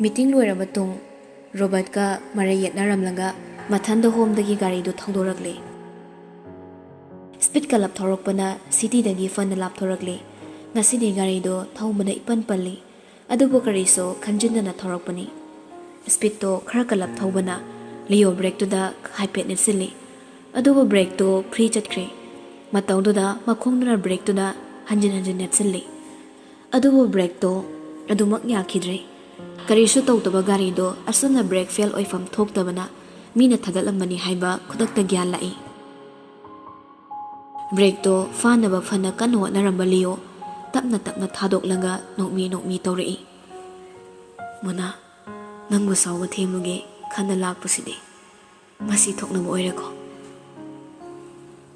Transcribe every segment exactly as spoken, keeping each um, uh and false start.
Meeting ꯂꯣꯏꯔꯕ ꯃꯇꯨꯡ ꯔꯣꯕꯔꯠꯀ ꯃꯔꯩ ꯌꯦꯠꯅꯔꯝꯂꯒ ꯃꯊꯟꯗ ꯍꯣꯝꯗꯒꯤ ꯒꯥꯔꯤꯗꯨ ꯊꯧꯗꯣꯔꯛꯂꯦ꯫ ꯁ꯭ꯄꯤꯠ ꯀꯂꯞ ꯊꯧꯔꯛꯄꯅ ꯁꯤꯇꯤꯗꯒꯤ ꯐꯅ ꯂꯥꯞꯊꯣꯔꯛꯂꯦ꯫ ꯉꯁꯤꯗꯤ ꯒꯥꯔꯤꯗꯣ ꯊꯧꯕꯗ ꯏꯄꯟ ꯄꯜꯂꯤ꯫ ꯑꯗꯨꯕꯨ ꯀꯔꯤꯁꯨ ꯈꯟꯖꯤꯟꯗꯅ ꯊꯧꯔꯛꯄꯅꯤ꯫ ꯁ꯭ꯄꯤꯠꯇꯣ ꯈꯔ ꯀꯂꯞ ꯊꯧꯕꯅ ꯂꯤꯑꯣ ꯕ꯭ꯔꯦꯛꯇꯨꯗ ꯍꯥꯏꯐꯦꯠ ꯅꯦꯠꯁꯤꯜꯂꯤ꯫ ꯑꯗꯨꯕꯨ ꯕ꯭ꯔꯦꯛꯇꯣ ꯐ꯭ꯔꯤ ꯆꯠꯈ꯭ꯔꯦ꯫ ꯃꯇꯧꯗꯨꯗ ꯃꯈꯣꯡꯗꯨꯅ ꯕ꯭ꯔꯦꯛꯇꯨꯗ ꯍꯟꯖꯤꯟ ꯍꯟꯖꯤꯟ ꯅꯦꯠꯁꯤꯜꯂꯤ꯫ ꯑꯗꯨꯕꯨ ꯕ꯭ꯔꯦꯛꯇꯣ ꯑꯗꯨꯃꯛ ꯌꯥꯈꯤꯗ꯭ꯔꯦ꯫ ꯀꯔꯤꯁꯨ ꯇꯧꯗꯕ ꯒꯥꯔꯤꯗꯣ ꯑꯁꯨꯝꯅ ꯕ꯭ꯔꯦꯛ ꯐꯦꯜ ꯑꯣꯏꯐꯝ ꯊꯣꯛꯇꯕꯅ ꯃꯤꯅ ꯊꯥꯒꯠꯂꯝꯕꯅꯤ ꯍꯥꯏꯕ ꯈꯨꯗꯛꯇ ꯒ꯭ꯌꯥꯟ ꯂꯥꯛꯏ꯫ ꯕ꯭ꯔꯦꯛꯇꯣ ꯐꯥꯅꯕ ꯐꯅ ꯀꯟꯅ ꯍꯣꯠꯅꯔꯝꯕ ꯂꯤꯑꯣ ꯇꯞꯅ ꯇꯞꯅ ꯊꯥꯗꯣꯛꯂꯒ ꯅꯣꯛꯃꯤ ꯅꯣꯛꯃꯤ ꯇꯧꯔꯛꯏ꯫ "ꯃꯣꯅꯥ, ꯅꯪꯕꯨ ꯁꯥꯎꯕ ꯊꯦꯝꯂꯨꯒꯦ ꯈꯟꯅ ꯂꯥꯛꯄꯁꯤꯗꯤ ꯃꯁꯤ ꯊꯣꯛꯅꯕ ꯑꯣꯏꯔꯦꯀꯣ?"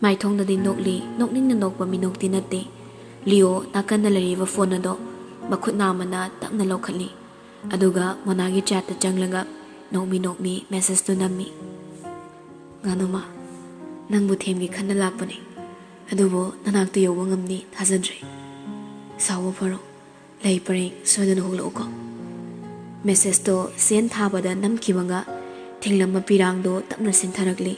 ꯃꯥꯏꯊꯣꯡꯗꯗꯤ ꯅꯣꯛꯂꯤ, ꯅꯣꯛꯅꯤꯡꯅ ꯅꯣꯛꯄ ꯃꯤꯅꯣꯛꯇꯤ ꯅꯠꯇꯦ꯫ ꯂꯤꯑꯣ ꯅꯥꯀꯟꯗ ꯂꯩꯔꯤꯕ ꯐꯣꯟ ꯑꯗꯣ ꯃꯈꯨꯠ ꯅꯥꯝꯃꯅ ꯇꯞꯅ ꯂꯧꯈꯠꯂꯤ꯫ ꯑꯗꯨꯒ ꯃꯣꯅꯥꯒꯤ ꯆꯦꯠꯇ ꯆꯪꯂꯒ ꯅꯣꯛꯃꯤ ꯅꯣꯛꯃꯤ ꯃꯦꯁꯦꯖꯇꯨ ꯅꯝꯃꯤ꯫ "ꯉꯥꯅꯨꯃ, ꯅꯪꯕꯨ ꯊꯦꯝꯒꯦ ꯈꯟꯅ ꯂꯥꯛꯄꯅꯤ꯫ ꯑꯗꯨꯕꯨ ꯅꯅꯥꯛꯇ ꯌꯧꯕ ꯉꯝꯅꯤ ꯊꯥꯖꯗ꯭ꯔꯦ꯫ ꯁꯥꯎꯕ ꯐꯔꯣ꯫ ꯂꯩ ꯄꯔꯦꯡ ꯁꯣꯏꯗꯅ ꯍꯨꯛꯂꯛꯎꯀꯣ꯫" ꯃꯦꯁꯦꯖꯇꯣ ꯁꯦꯟ ꯊꯥꯕꯗ ꯅꯝꯈꯤꯕꯒ ꯊꯤꯡꯂꯝꯕ ꯄꯤꯔꯥꯡꯗꯣ ꯇꯞꯅ ꯁꯤꯟꯊꯔꯛꯂꯤ꯫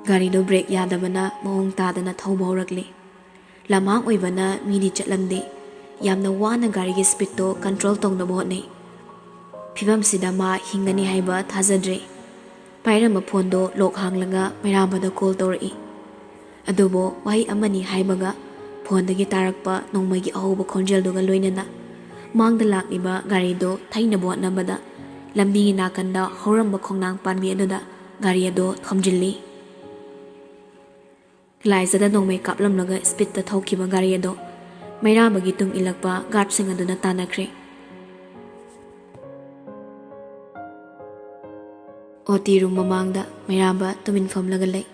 ꯒꯥꯔꯤꯗꯣ ꯕ꯭ꯔꯦꯛ ꯌꯥꯗꯕꯅ ꯃꯑꯣꯡ ꯇꯥꯗꯅ ꯊꯧꯕ ꯍꯧꯔꯛꯂꯤ꯫ ꯂꯝꯍꯥꯡ ꯑꯣꯏꯕꯅ ꯃꯤꯗꯤ ꯆꯠꯂꯝꯗꯦ꯫ ꯌꯥꯝꯅ ꯋꯥꯅ ꯒꯥꯔꯤꯒꯤ ꯁ꯭ꯄꯤꯠꯇꯣ ꯀꯟꯇ꯭ꯔꯣꯜ ꯇꯧꯅꯕ ꯍꯣꯠꯅꯩ꯫ ꯐꯤꯕꯝꯁꯤꯗ ꯃꯥ ꯍꯤꯡꯒꯅꯤ ꯍꯥꯏꯕ ꯊꯥꯖꯗ꯭ꯔꯦ꯫ ꯄꯥꯏꯔꯝꯕ ꯐꯣꯟꯗꯣ ꯂꯣꯛ ꯍꯥꯡꯂꯒ ꯃꯩꯔꯥꯕꯗ ꯀꯣꯜ ꯇꯧꯔꯛꯏ꯫ ꯑꯗꯨꯕꯨ ꯋꯥꯍꯩ ꯑꯃꯅꯤ ꯍꯥꯏꯕꯒ ꯐꯣꯟꯗꯒꯤ ꯇꯥꯔꯛꯄ ꯅꯣꯡꯃꯩꯒꯤ ꯑꯍꯧꯕ ꯈꯣꯟꯖꯦꯜꯗꯨꯒ ꯂꯣꯏꯅꯅ ꯃꯥꯡꯗ ꯂꯥꯛꯂꯤꯕ ꯒꯥꯔꯤꯗꯨ ꯊꯩꯅꯕ ꯍꯣꯠꯅꯕꯗ ꯂꯝꯕꯤꯒꯤ ꯅꯥꯀꯟꯗ ꯍꯧꯔꯝꯕ ꯈꯣꯡꯅꯥꯡ ꯄꯥꯝꯕꯤ ꯑꯗꯨꯗ ꯒꯥꯔꯤ ꯑꯗꯨ ꯊꯣꯝꯖꯤꯜꯂꯤ꯫ ꯂꯥꯏꯖꯗ ꯅꯣꯡꯃꯩ ꯀꯥꯞꯂꯝꯂꯒ ꯁ꯭ꯄꯤꯠꯇ ꯊꯧꯈꯤꯕ ꯒꯥꯔꯤ ꯑꯗꯨ ꯃꯩꯔꯥꯕꯒꯤ ꯇꯨꯡ ꯏꯜꯂꯛꯄ ꯒꯥꯔꯗꯁꯤꯡ ꯑꯗꯨꯅ ꯇꯥꯟꯅꯈ꯭ꯔꯦ꯫ ꯑꯣ ꯇꯤ ꯔꯨꯝ ꯃꯃꯥꯡꯗ ꯃꯩꯔꯥꯕ ꯇꯨꯃꯤꯟ ꯐꯝꯂꯒ ꯂꯩ꯫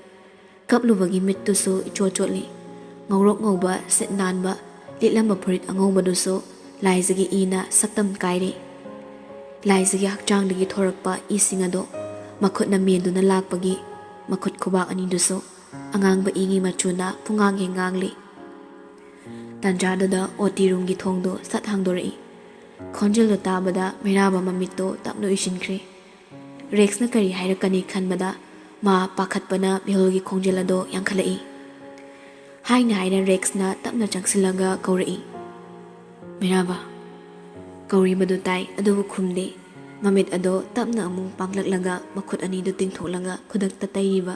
ꯀꯞꯂꯨꯕꯒꯤ ꯃꯤꯠꯇꯨꯁꯨ ꯏꯆꯣꯠ ꯆꯣꯠꯂꯤ꯫ ꯉꯧꯔꯣꯛ ꯉꯧꯕ ꯁꯤꯠ ꯅꯥꯟꯕ ꯂꯤꯠꯂꯝꯕ ꯐꯨꯔꯤꯠ ꯑꯉꯧꯕꯗꯨꯁꯨ ꯂꯥꯏꯖꯒꯤ ꯏꯅ ꯁꯛꯇꯝ ꯀꯥꯏꯔꯦ꯫ ꯂꯥꯏꯖꯒꯤ ꯍꯛꯆꯥꯡꯗꯒꯤ ꯊꯣꯔꯛꯄ ꯏꯁꯤꯡ ꯑꯗꯣ ꯃꯈꯨꯠꯅ ꯃꯦꯟꯗꯨꯅ ꯂꯥꯛꯄꯒꯤ ꯃꯈꯨꯠ ꯈꯨꯕꯥꯛ ꯑꯅꯤꯗꯨꯁꯨ ꯑꯉꯥꯡꯕ ꯏꯒꯤ ꯃꯆꯨꯅ ꯄꯨꯡꯉꯥꯡ ꯍꯦꯛ ꯉꯥꯡꯂꯤ꯫ ꯇꯥꯟꯖꯥꯗꯨꯗ ꯑꯣ ꯇꯤ ꯔꯨꯝꯒꯤ ꯊꯣꯡꯗꯨ ꯁꯠ ꯍꯥꯡꯗꯣꯔꯛꯏ꯫ ꯈꯣꯟꯖꯦꯜꯗꯣ ꯇꯥꯕꯗ ꯃꯩꯔꯥꯕ ꯃꯃꯤꯠꯇꯣ ꯇꯞꯅ ꯎꯏꯁꯤꯟꯈ꯭ꯔꯦ꯫ ꯔꯦꯛꯁꯅ ꯀꯔꯤ ꯍꯥꯏꯔꯛꯀꯅꯤ ꯈꯟꯕꯗ ꯃꯥ ꯄꯥꯈꯠꯄꯅ ꯃꯤꯍꯨꯜꯒꯤ ꯈꯣꯡꯖꯦꯜ ꯑꯗꯣ ꯌꯥꯡꯈꯠꯂꯛꯏ꯫ ꯍꯥꯏꯅ ꯍꯥꯏꯅ ꯔꯦꯛꯁꯅ ꯇꯞꯅ ꯆꯪꯁꯤꯜꯂꯒ ꯀꯧꯔꯛꯏ, "ꯃꯩꯔꯥꯕ!" ꯀꯧꯔꯤꯕꯗꯨ ꯇꯥꯏ, ꯑꯗꯨꯕꯨ ꯈꯨꯝꯗꯦ꯫ ꯃꯃꯤꯠ ꯑꯗꯣ ꯇꯞꯅ ꯑꯃꯨꯛ ꯄꯥꯡꯂꯛꯂꯒ ꯃꯈꯨꯠ ꯑꯅꯤꯗꯨ ꯇꯤꯡꯊꯣꯛꯂꯒ ꯈꯨꯗꯛꯇ ꯇꯩꯔꯤꯕ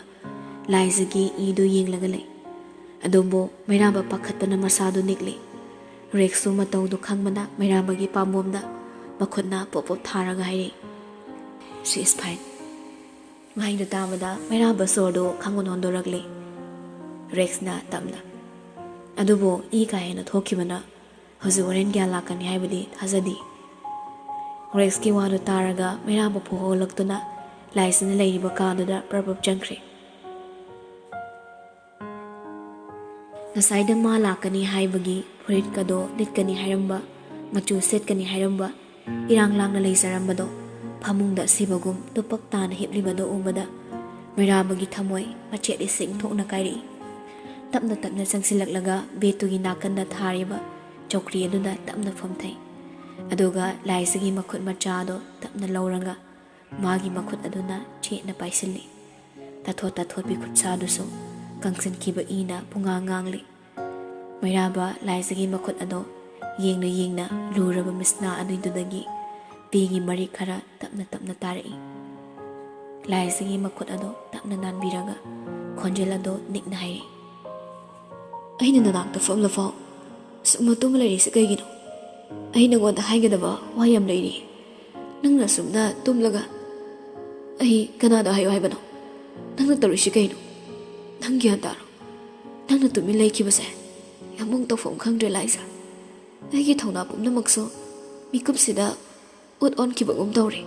ꯂꯥꯏꯖꯒꯤ ꯏꯗꯨ ꯌꯦꯡꯂꯒ ꯂꯩ꯫ ꯑꯗꯨꯕꯨ ꯃꯩꯔꯥꯕ ꯄꯥꯈꯠꯄꯅ ꯃꯁꯥꯗꯨ ꯅꯤꯛꯂꯤ꯫ ꯔꯦꯛꯁꯁꯨ ꯃꯇꯧꯗꯨ ꯈꯪꯕꯅ ꯃꯩꯔꯥꯕꯒꯤ ꯄꯥꯝꯕꯣꯝꯗ ꯃꯈꯨꯠꯅ ꯄꯣꯞ ꯄꯣꯞ ꯊꯥꯔꯒ ꯍꯥꯏꯔꯛꯏ, "She is fine." ꯋꯥꯍꯩꯗꯨ ꯇꯥꯕꯗ ꯃꯩꯔꯥꯕ ꯁꯣꯔꯗꯨ ꯈꯪꯍꯣꯟ ꯍꯣꯟꯗꯣꯔꯛꯂꯤ꯫ ꯔꯦꯛꯁꯅ ꯇꯞꯅ, "ꯑꯗꯨꯕꯨ ꯏ ꯀꯥ ꯍꯦꯟꯅ ꯊꯣꯛꯈꯤꯕꯅ ꯍꯧꯖꯤꯛ ꯍꯣꯔꯦꯟ ꯒ꯭ꯌꯥꯟ ꯂꯥꯛꯀꯅꯤ ꯍꯥꯏꯕꯗꯤ ꯊꯥꯖꯗꯦ꯫" ꯔꯦꯛꯁꯀꯤ ꯋꯥꯗꯨ ꯇꯥꯔꯒ ꯃꯩꯔꯥꯕ ꯐꯨꯍꯧꯂꯛꯇꯨꯅ ꯂꯥꯏꯁꯤꯅ ꯂꯩꯔꯤꯕ ꯀꯥꯗꯨꯗ ꯄ꯭ꯔꯞ ꯄ꯭ꯔꯞ ꯆꯪꯈ꯭ꯔꯦ꯫ ꯉꯁꯥꯏꯗ ꯃꯥ ꯂꯥꯛꯀꯅꯤ ꯍꯥꯏꯕꯒꯤ ꯐꯨꯔꯤꯠꯀꯗꯣ ꯂꯤꯠꯀꯅꯤ ꯍꯥꯏꯔꯝꯕ, ꯃꯆꯨ ꯁꯦꯠꯀꯅꯤ ꯍꯥꯏꯔꯝꯕ, ꯏꯔꯥꯡ ꯂꯥꯡꯅ ꯂꯩꯖꯔꯝꯕꯗꯣ ꯐꯃꯨꯡꯗ ꯑꯁꯤꯕꯒꯨꯝ ꯇꯨꯄꯛ ꯇꯥꯅ ꯍꯤꯞꯂꯤꯕꯗꯣ ꯎꯕꯗ ꯃꯩꯔꯥꯕꯒꯤ ꯊꯃꯣꯏ ꯃꯆꯦꯠ ꯏꯁꯤꯡ ꯊꯣꯛꯅ ꯀꯥꯏꯔꯛꯏ꯫ ꯇꯞꯅ ꯇꯞꯅ ꯆꯪꯁꯤꯜꯂꯛꯂꯒ ꯕꯦꯠꯇꯨꯒꯤ ꯅꯥꯀꯟꯗ ꯊꯥꯔꯤꯕ ꯆꯧꯀ꯭ꯔꯤ ꯑꯗꯨꯗ ꯇꯞꯅ ꯐꯝꯊꯩ꯫ ꯑꯗꯨꯒ ꯂꯥꯏꯖꯒꯤ ꯃꯈꯨꯠ ꯃꯆꯥ ꯑꯗꯣ ꯇꯞꯅ ꯂꯧꯔꯒ ꯃꯥꯒꯤ ꯃꯈꯨꯠ ꯑꯗꯨꯅ ꯆꯦꯠꯅ ꯄꯥꯏꯁꯤꯜꯂꯤ꯫ ꯇꯥꯊꯣꯠ ꯇꯥꯊꯣꯠꯄꯤ ꯈꯨꯠꯁꯥꯗꯨꯁꯨ ꯀꯪꯁꯤꯟꯈꯤꯕ ꯏꯅ ꯄꯨꯡꯉꯥꯡ ꯉꯥꯡꯂꯤ꯫ ꯃꯩꯔꯥꯕ ꯂꯥꯏꯖꯒꯤ ꯃꯈꯨꯠ ꯑꯗꯣ ꯌꯦꯡꯅ ꯌꯦꯡꯅ ꯂꯨꯔꯕ ꯃꯤꯠꯁꯅꯥ ꯑꯅꯤꯗꯨꯗꯒꯤ ꯄꯤꯒꯤ ꯃꯔꯤꯛ ꯈꯔ ꯇꯞꯅ ꯇꯞꯅ ꯇꯥꯔꯛꯏ꯫ ꯂꯥꯏꯖꯒꯤ ꯃꯈꯨꯠ ꯑꯗꯣ ꯇꯞꯅ ꯅꯥꯟꯕꯤꯔꯒ ꯈꯣꯟꯖꯦꯜ ꯑꯗꯣ ꯅꯤꯛꯅ ꯍꯥꯏꯔꯛꯏ, "ꯑꯩꯅ ꯅꯅꯥꯛꯇ ꯐꯝꯂꯐꯥꯎ ꯁꯨꯝꯅ ꯇꯨꯝꯃ ꯂꯩꯔꯤꯁꯦ ꯀꯩꯒꯤꯅꯣ? ꯑꯩ ꯅꯉꯣꯟꯗ ꯍꯥꯏꯒꯗꯕ ꯋꯥ ꯌꯥꯝ ꯂꯩꯔꯤ꯫ ꯅꯪꯅ ꯁꯨꯝꯅ ꯇꯨꯝꯂꯒ ꯑꯩ ꯀꯅꯥꯗ ꯍꯥꯏꯌꯣ ꯍꯥꯏꯕꯅꯣ? ꯅꯪꯅ ꯇꯧꯔꯤꯁꯤ ꯀꯩꯅꯣ? ꯅꯪ ꯒ꯭ꯌꯥꯟ ꯇꯥꯔꯣ꯫ ꯅꯪꯅ ꯇꯨꯃꯤꯟ ꯂꯩꯈꯤꯕꯁꯦ ꯌꯥꯝꯃꯨꯡ ꯇꯧꯐꯝ ꯈꯪꯗ꯭ꯔꯦ ꯂꯥꯏꯖ꯫ ꯑꯩꯒꯤ ꯊꯧꯅꯥ ꯄꯨꯝꯅꯃꯛꯁꯨ ꯃꯤꯀꯨꯞꯁꯤꯗ ꯎꯠ ꯑꯣꯟꯈꯤꯕꯒꯨꯝ ꯇꯧꯔꯦ꯫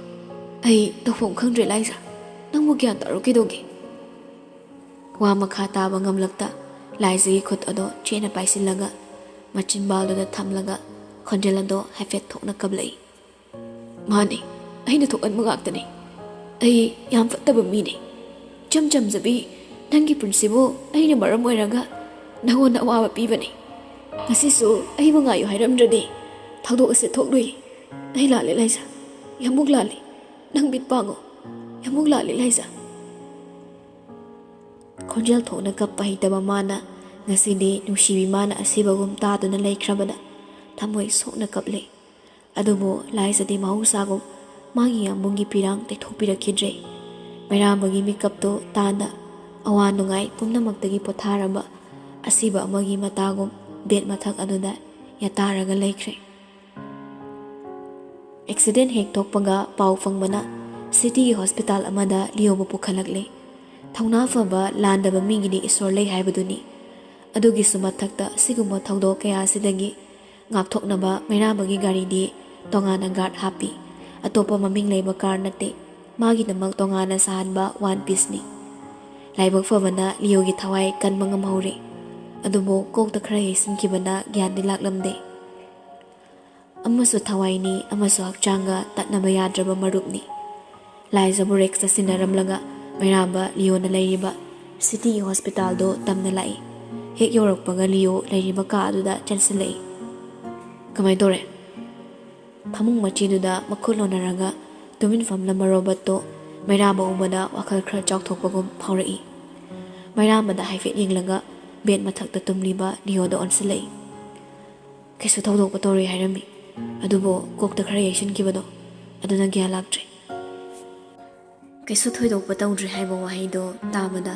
ꯑꯩ ꯇꯧꯐꯝ ꯈꯪꯗ꯭ꯔꯦ ꯂꯥꯏꯖ꯫ ꯅꯪꯕꯨ ꯒ꯭ꯌꯥꯟ ꯇꯥꯔꯣ ꯀꯩꯗꯧꯒꯦ?" ꯋꯥ ꯃꯈꯥ ꯇꯥꯕ ꯉꯝꯂꯛꯇ ꯂꯥꯏꯖꯒꯤ ꯈꯨꯠ ꯑꯗꯣ ꯆꯦꯠꯅ ꯄꯥꯏꯁꯤꯜꯂꯒ ꯃꯆꯤꯟꯕꯥꯜꯗꯨꯗ ꯊꯝꯂꯒ ꯈꯣꯟꯖꯦꯜ ꯑꯗꯣ ꯍꯥꯏꯐꯦꯠ ꯊꯣꯛꯅ ꯀꯞꯂꯛꯏ, "ꯃꯥꯅꯦ, ꯑꯩꯅ ꯊꯣꯛꯍꯟꯕ ꯉꯥꯛꯇꯅꯦ꯫ ꯑꯩ ꯌꯥꯝ ꯐꯠꯇꯕ ꯃꯤꯅꯦ꯫ ꯏꯆꯝ ꯆꯝꯖꯕꯤ ꯅꯪꯒꯤ ꯄꯨꯟꯁꯤꯕꯨ ꯑꯩꯅ ꯃꯔꯝ ꯑꯣꯏꯔꯒ ꯅꯉꯣꯟꯗ ꯑꯋꯥꯕ ꯄꯤꯕꯅꯦ꯫ ꯉꯁꯤꯁꯨ ꯑꯩꯕꯨ ꯉꯥꯏꯌꯨ ꯍꯥꯏꯔꯝꯗ꯭ꯔꯗꯤ ꯊꯧꯗꯣꯛ ꯑꯁꯤ ꯊꯣꯛꯂꯨꯏ꯫ ꯑꯩ ꯂꯥꯜꯂꯦ ꯂꯥꯏꯖꯥ, ꯌꯥꯝꯃꯨꯛ ꯂꯥꯜꯂꯦ꯫ ꯅꯪ ꯃꯤꯠ ꯄꯥꯡꯉꯣ, ꯌꯥꯝꯃꯨꯛ ꯂꯥꯜꯂꯦ ꯂꯥꯏꯖꯥ꯫ ꯈꯣꯟꯖꯦꯜ ꯊꯣꯛꯅ ꯀꯞꯄ ꯍꯩꯇꯕ ꯃꯥꯅ ꯉꯁꯤꯗꯤ ꯅꯨꯡꯁꯤꯕꯤ ꯃꯥꯅ ꯑꯁꯤꯕꯒꯨꯝ ꯇꯥꯗꯨꯅ ꯂꯩꯈ꯭ꯔꯕꯅ ꯊꯃꯣꯏ ꯁꯣꯛꯅ ꯀꯞꯂꯦ꯫ ꯑꯗꯨꯕꯨ ꯂꯥꯏꯖꯗꯤ ꯃꯍꯧꯁꯥꯒꯨꯝ ꯃꯥꯒꯤ ꯌꯥꯝꯕꯨꯡꯒꯤ ꯄꯤꯔꯥꯡ ꯇꯩꯊꯣꯛꯄꯤꯔꯛꯈꯤꯗ꯭ꯔꯦ꯫ ꯃꯩꯔꯥꯕꯒꯤ ꯃꯤꯀꯞꯇꯨ ꯇꯥꯅ ꯑꯋꯥ ꯅꯨꯡꯉꯥꯏ ꯄꯨꯝꯅꯃꯛꯇꯒꯤ ꯄꯣꯊꯥꯔꯕ ꯑꯁꯤꯕ ꯑꯃꯒꯤ ꯃꯇꯥꯒꯨꯝ ꯕꯦꯗ ꯃꯊꯛ ꯑꯗꯨꯗ ꯌꯥꯇꯥꯔꯒ ꯂꯩꯈ꯭ꯔꯦ꯫ ꯑꯦꯛꯁꯤꯗꯦꯟ ꯍꯦꯛ ꯊꯣꯛꯄꯒ ꯄꯥꯎ ꯐꯪꯕꯅ ꯁꯤꯇꯤꯒꯤ ꯍꯣꯁꯄꯤꯇꯥꯜ ꯑꯃꯗ ꯂꯤꯑꯣꯕꯨ ꯄꯨꯈꯠꯂꯛꯂꯦ꯫ ꯊꯧꯅꯥ ꯐꯕ ꯂꯥꯟꯗꯕ ꯃꯤꯒꯤꯗꯤ ꯏꯁꯣꯔ ꯂꯩ ꯍꯥꯏꯕꯗꯨꯅꯤ꯫ ꯑꯗꯨꯒꯤꯁꯨ ꯃꯊꯛꯇ ꯁꯤꯒꯨꯝꯕ ꯊꯧꯗꯣꯛ ꯀꯌꯥ ꯑꯁꯤꯗꯒꯤ ꯉꯥꯛꯊꯣꯛꯅꯕ ꯃꯩꯔꯥꯕꯒꯤ ꯒꯥꯔꯤꯗꯤ ꯇꯣꯉꯥꯟꯅ ꯒꯥꯔꯗ ꯍꯥꯞꯄꯤ꯫ ꯑꯇꯣꯞꯄ ꯃꯃꯤꯡ ꯂꯩꯕ ꯀꯥꯔ ꯅꯠꯇꯦ, ꯃꯥꯒꯤꯗꯃꯛ ꯇꯣꯉꯥꯟꯅ ꯁꯥꯍꯟꯕ ꯋꯥꯟ ꯄꯤꯁꯅꯤ꯫ ꯂꯥꯏꯕꯛ ꯐꯕꯅ ꯂꯤꯑꯣꯒꯤ ꯊꯋꯥꯏ ꯀꯟꯕ ꯉꯝꯍꯧꯔꯦ꯫ ꯑꯗꯨꯕꯨ ꯀꯣꯛꯇ ꯈꯔ ꯌꯩꯁꯤꯟꯈꯤꯕꯅ ꯒ꯭ꯌꯥꯟꯗꯤ ꯂꯥꯛꯂꯝꯗꯦ꯫ ꯑꯃꯁꯨ ꯊꯋꯥꯏꯅꯤ, ꯑꯃꯁꯨ ꯍꯛꯆꯥꯡꯒ ꯇꯠꯅꯕ ꯌꯥꯗ꯭ꯔꯕ ꯃꯔꯨꯞꯅꯤ꯫ ꯂꯥꯏꯖꯕꯨ ꯔꯦꯛꯁꯇ ꯁꯤꯟꯅꯔꯝꯂꯒ ꯃꯩꯔꯥꯕ ꯂꯤꯑꯣꯅ ꯂꯩꯔꯤꯕ ꯁꯤꯇꯤꯒꯤ ꯍꯣꯁꯄꯤꯇꯥꯜꯗꯣ ꯇꯝꯅ ꯂꯥꯛꯏ꯫ ꯍꯦꯛ ꯌꯧꯔꯛꯄꯒ ꯂꯤꯑꯣ ꯂꯩꯔꯤꯕ ꯀꯥ ꯑꯗꯨꯗ ꯆꯪꯁꯤꯜꯂꯛꯏ꯫ "ꯀꯃꯥꯏꯅ ꯇꯧꯔꯦ?" ꯐꯃꯨꯡ ꯃꯆꯤꯗꯨꯗ ꯃꯈꯨꯠ ꯂꯣꯟꯅꯔꯒ ꯇꯨꯃꯤꯟ ꯐꯝꯂꯝꯕ ꯔꯣꯕꯔꯠꯇꯣ ꯃꯩꯔꯥꯕ ꯎꯕꯗ ꯋꯥꯈꯜ ꯈꯔ ꯆꯥꯎꯊꯣꯛꯄꯒꯨꯝ ꯐꯥꯎꯔꯛꯏ꯫ ꯃꯩꯔꯥꯕꯗ ꯍꯥꯏꯐꯦꯠ ꯌꯦꯡꯂꯒ ꯕꯦꯗ ꯃꯊꯛꯇ ꯇꯨꯝꯂꯤꯕ ꯂꯤꯑꯣꯗ ꯑꯣꯟꯁꯤꯜꯂꯛꯏ꯫ "ꯀꯩꯁꯨ ꯊꯧꯗꯣꯛꯄ ꯇꯧꯔꯣꯏ ꯍꯥꯏꯔꯝꯃꯤ, ꯑꯗꯨꯕꯨ ꯀꯣꯛꯇ ꯈꯔ ꯌꯩꯁꯤꯟꯈꯤꯕꯗꯣ, ꯑꯗꯨꯅ ꯒ꯭ꯌꯥꯟ ꯂꯥꯛꯇ꯭ꯔꯦ꯫" ꯀꯩꯁꯨ ꯊꯣꯏꯗꯣꯛꯄ ꯇꯧꯗ꯭ꯔꯤ ꯍꯥꯏꯕ ꯋꯥꯍꯩꯗꯣ ꯇꯥꯕꯗ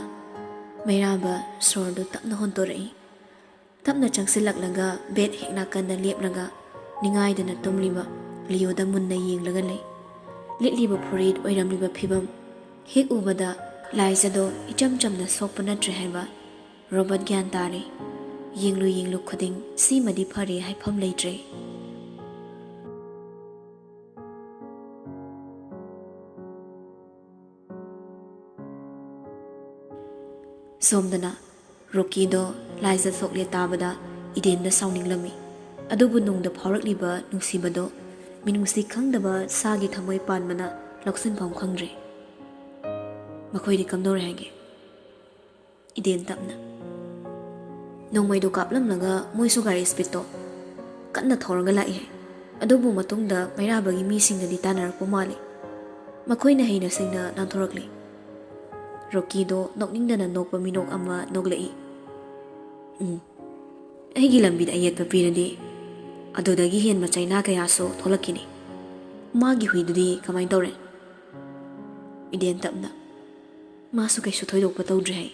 ꯃꯩꯔꯥꯕ ꯁꯣꯔꯗꯨ ꯇꯞꯅ ꯍꯣꯟꯇꯣꯔꯛꯏ꯫ ꯇꯞꯅ ꯆꯪꯁꯤꯜꯂꯛꯂꯒ ꯕꯦꯗ ꯍꯦꯛ ꯅꯥꯀꯟꯗ ꯂꯦꯞꯂꯒ ꯅꯤꯡꯉꯥꯏꯗꯅ ꯇꯨꯝꯂꯤꯕ ꯂꯤꯑꯣꯗ ꯃꯨꯟꯅ ꯌꯦꯡꯂꯒ ꯂꯩ꯫ ꯂꯤꯠꯂꯤꯕ ꯐꯨꯔꯤꯠ, ꯑꯣꯏꯔꯝꯂꯤꯕ ꯐꯤꯕꯝ ꯍꯦꯛ ꯎꯕꯗ ꯂꯥꯏꯖꯗꯣ ꯏꯆꯝ ꯆꯝꯅ ꯁꯣꯛꯄ ꯅꯠꯇ꯭ꯔꯦ ꯍꯥꯏꯕ ꯔꯣꯕꯔꯠ ꯒ꯭ꯌꯥꯟ ꯇꯥꯔꯦ꯫ ꯌꯦꯡꯂꯨ ꯌꯦꯡꯂꯨ ꯈꯨꯗꯤꯡ ꯁꯤꯃꯗꯤ ꯐꯔꯦ ꯍꯥꯏꯐꯝ ꯂꯩꯇ꯭ꯔꯦ꯫ ꯁꯣꯝꯗꯅ ꯔꯣꯀꯤꯗꯣ ꯂꯥꯏꯖ ꯁꯣꯛꯂꯦ ꯇꯥꯕꯗ ꯏꯗꯦꯟꯗ ꯁꯥꯎꯅꯤꯡꯂꯝꯃꯤ꯫ ꯑꯗꯨꯕꯨ ꯅꯨꯡꯗ ꯐꯥꯎꯔꯛꯂꯤꯕ ꯅꯨꯡꯁꯤꯕꯗꯣ ꯃꯤꯅꯨꯡꯁꯤ ꯈꯪꯗꯕ ꯁꯥꯒꯤ ꯊꯃꯣꯏ ꯄꯥꯟꯕꯅ ꯂꯧꯁꯤꯟꯐꯝ ꯈꯪꯗ꯭ꯔꯦ꯫ "ꯃꯈꯣꯏꯗꯤ ꯀꯝꯗꯧꯔꯦ ꯍꯥꯏꯒꯦ?" ꯏꯗꯦꯟ ꯇꯞꯅ꯫ "ꯅꯣꯡꯃꯩꯗꯣ ꯀꯥꯞꯂꯝꯂꯒ ꯃꯣꯏꯁꯨ ꯒꯥꯔꯤ ꯁ꯭ꯄꯤꯗꯇꯣ ꯀꯟꯅ ꯊꯧꯔꯒ ꯂꯥꯛꯏ ꯍꯥꯏ꯫ ꯑꯗꯨꯕꯨ ꯃꯇꯨꯡꯗ ꯃꯩꯔꯥꯕꯒꯤ ꯃꯤꯁꯤꯡꯅꯗꯤ ꯇꯥꯟꯅꯔꯛꯄ ꯃꯥꯜꯂꯤ꯫ ꯃꯈꯣꯏꯅ ꯍꯩꯅ ꯁꯤꯡꯅ ꯅꯥꯟꯊꯣꯔꯛꯂꯤ꯫ ꯔꯣꯀꯤꯗꯣ ꯅꯣꯛꯅꯤꯡꯗꯅ ꯅꯣꯛꯄ ꯃꯤꯅꯣꯛ ꯑꯃ ꯅꯣꯛꯂꯛꯏ꯫ "ꯎꯝ, ꯑꯩꯒꯤ ꯂꯝꯕꯤꯗ ꯑꯌꯦꯠꯄ ꯄꯤꯔꯗꯤ ꯑꯗꯨꯗꯒꯤ ꯍꯦꯟꯕ ꯆꯩꯅꯥ ꯀꯌꯥꯁꯨ ꯊꯣꯛꯂꯛꯈꯤꯅꯤ꯫ ꯃꯥꯒꯤ ꯍꯨꯏꯗꯨꯗꯤ ꯀꯃꯥꯏꯅ ꯇꯧꯔꯦ?" ꯏꯗꯦꯟ ꯇꯞꯅ, "ꯃꯥꯁꯨ ꯀꯩꯁꯨ ꯊꯣꯏꯗꯣꯛꯄ ꯇꯧꯗ꯭ꯔꯤ" ꯍꯥꯏ꯫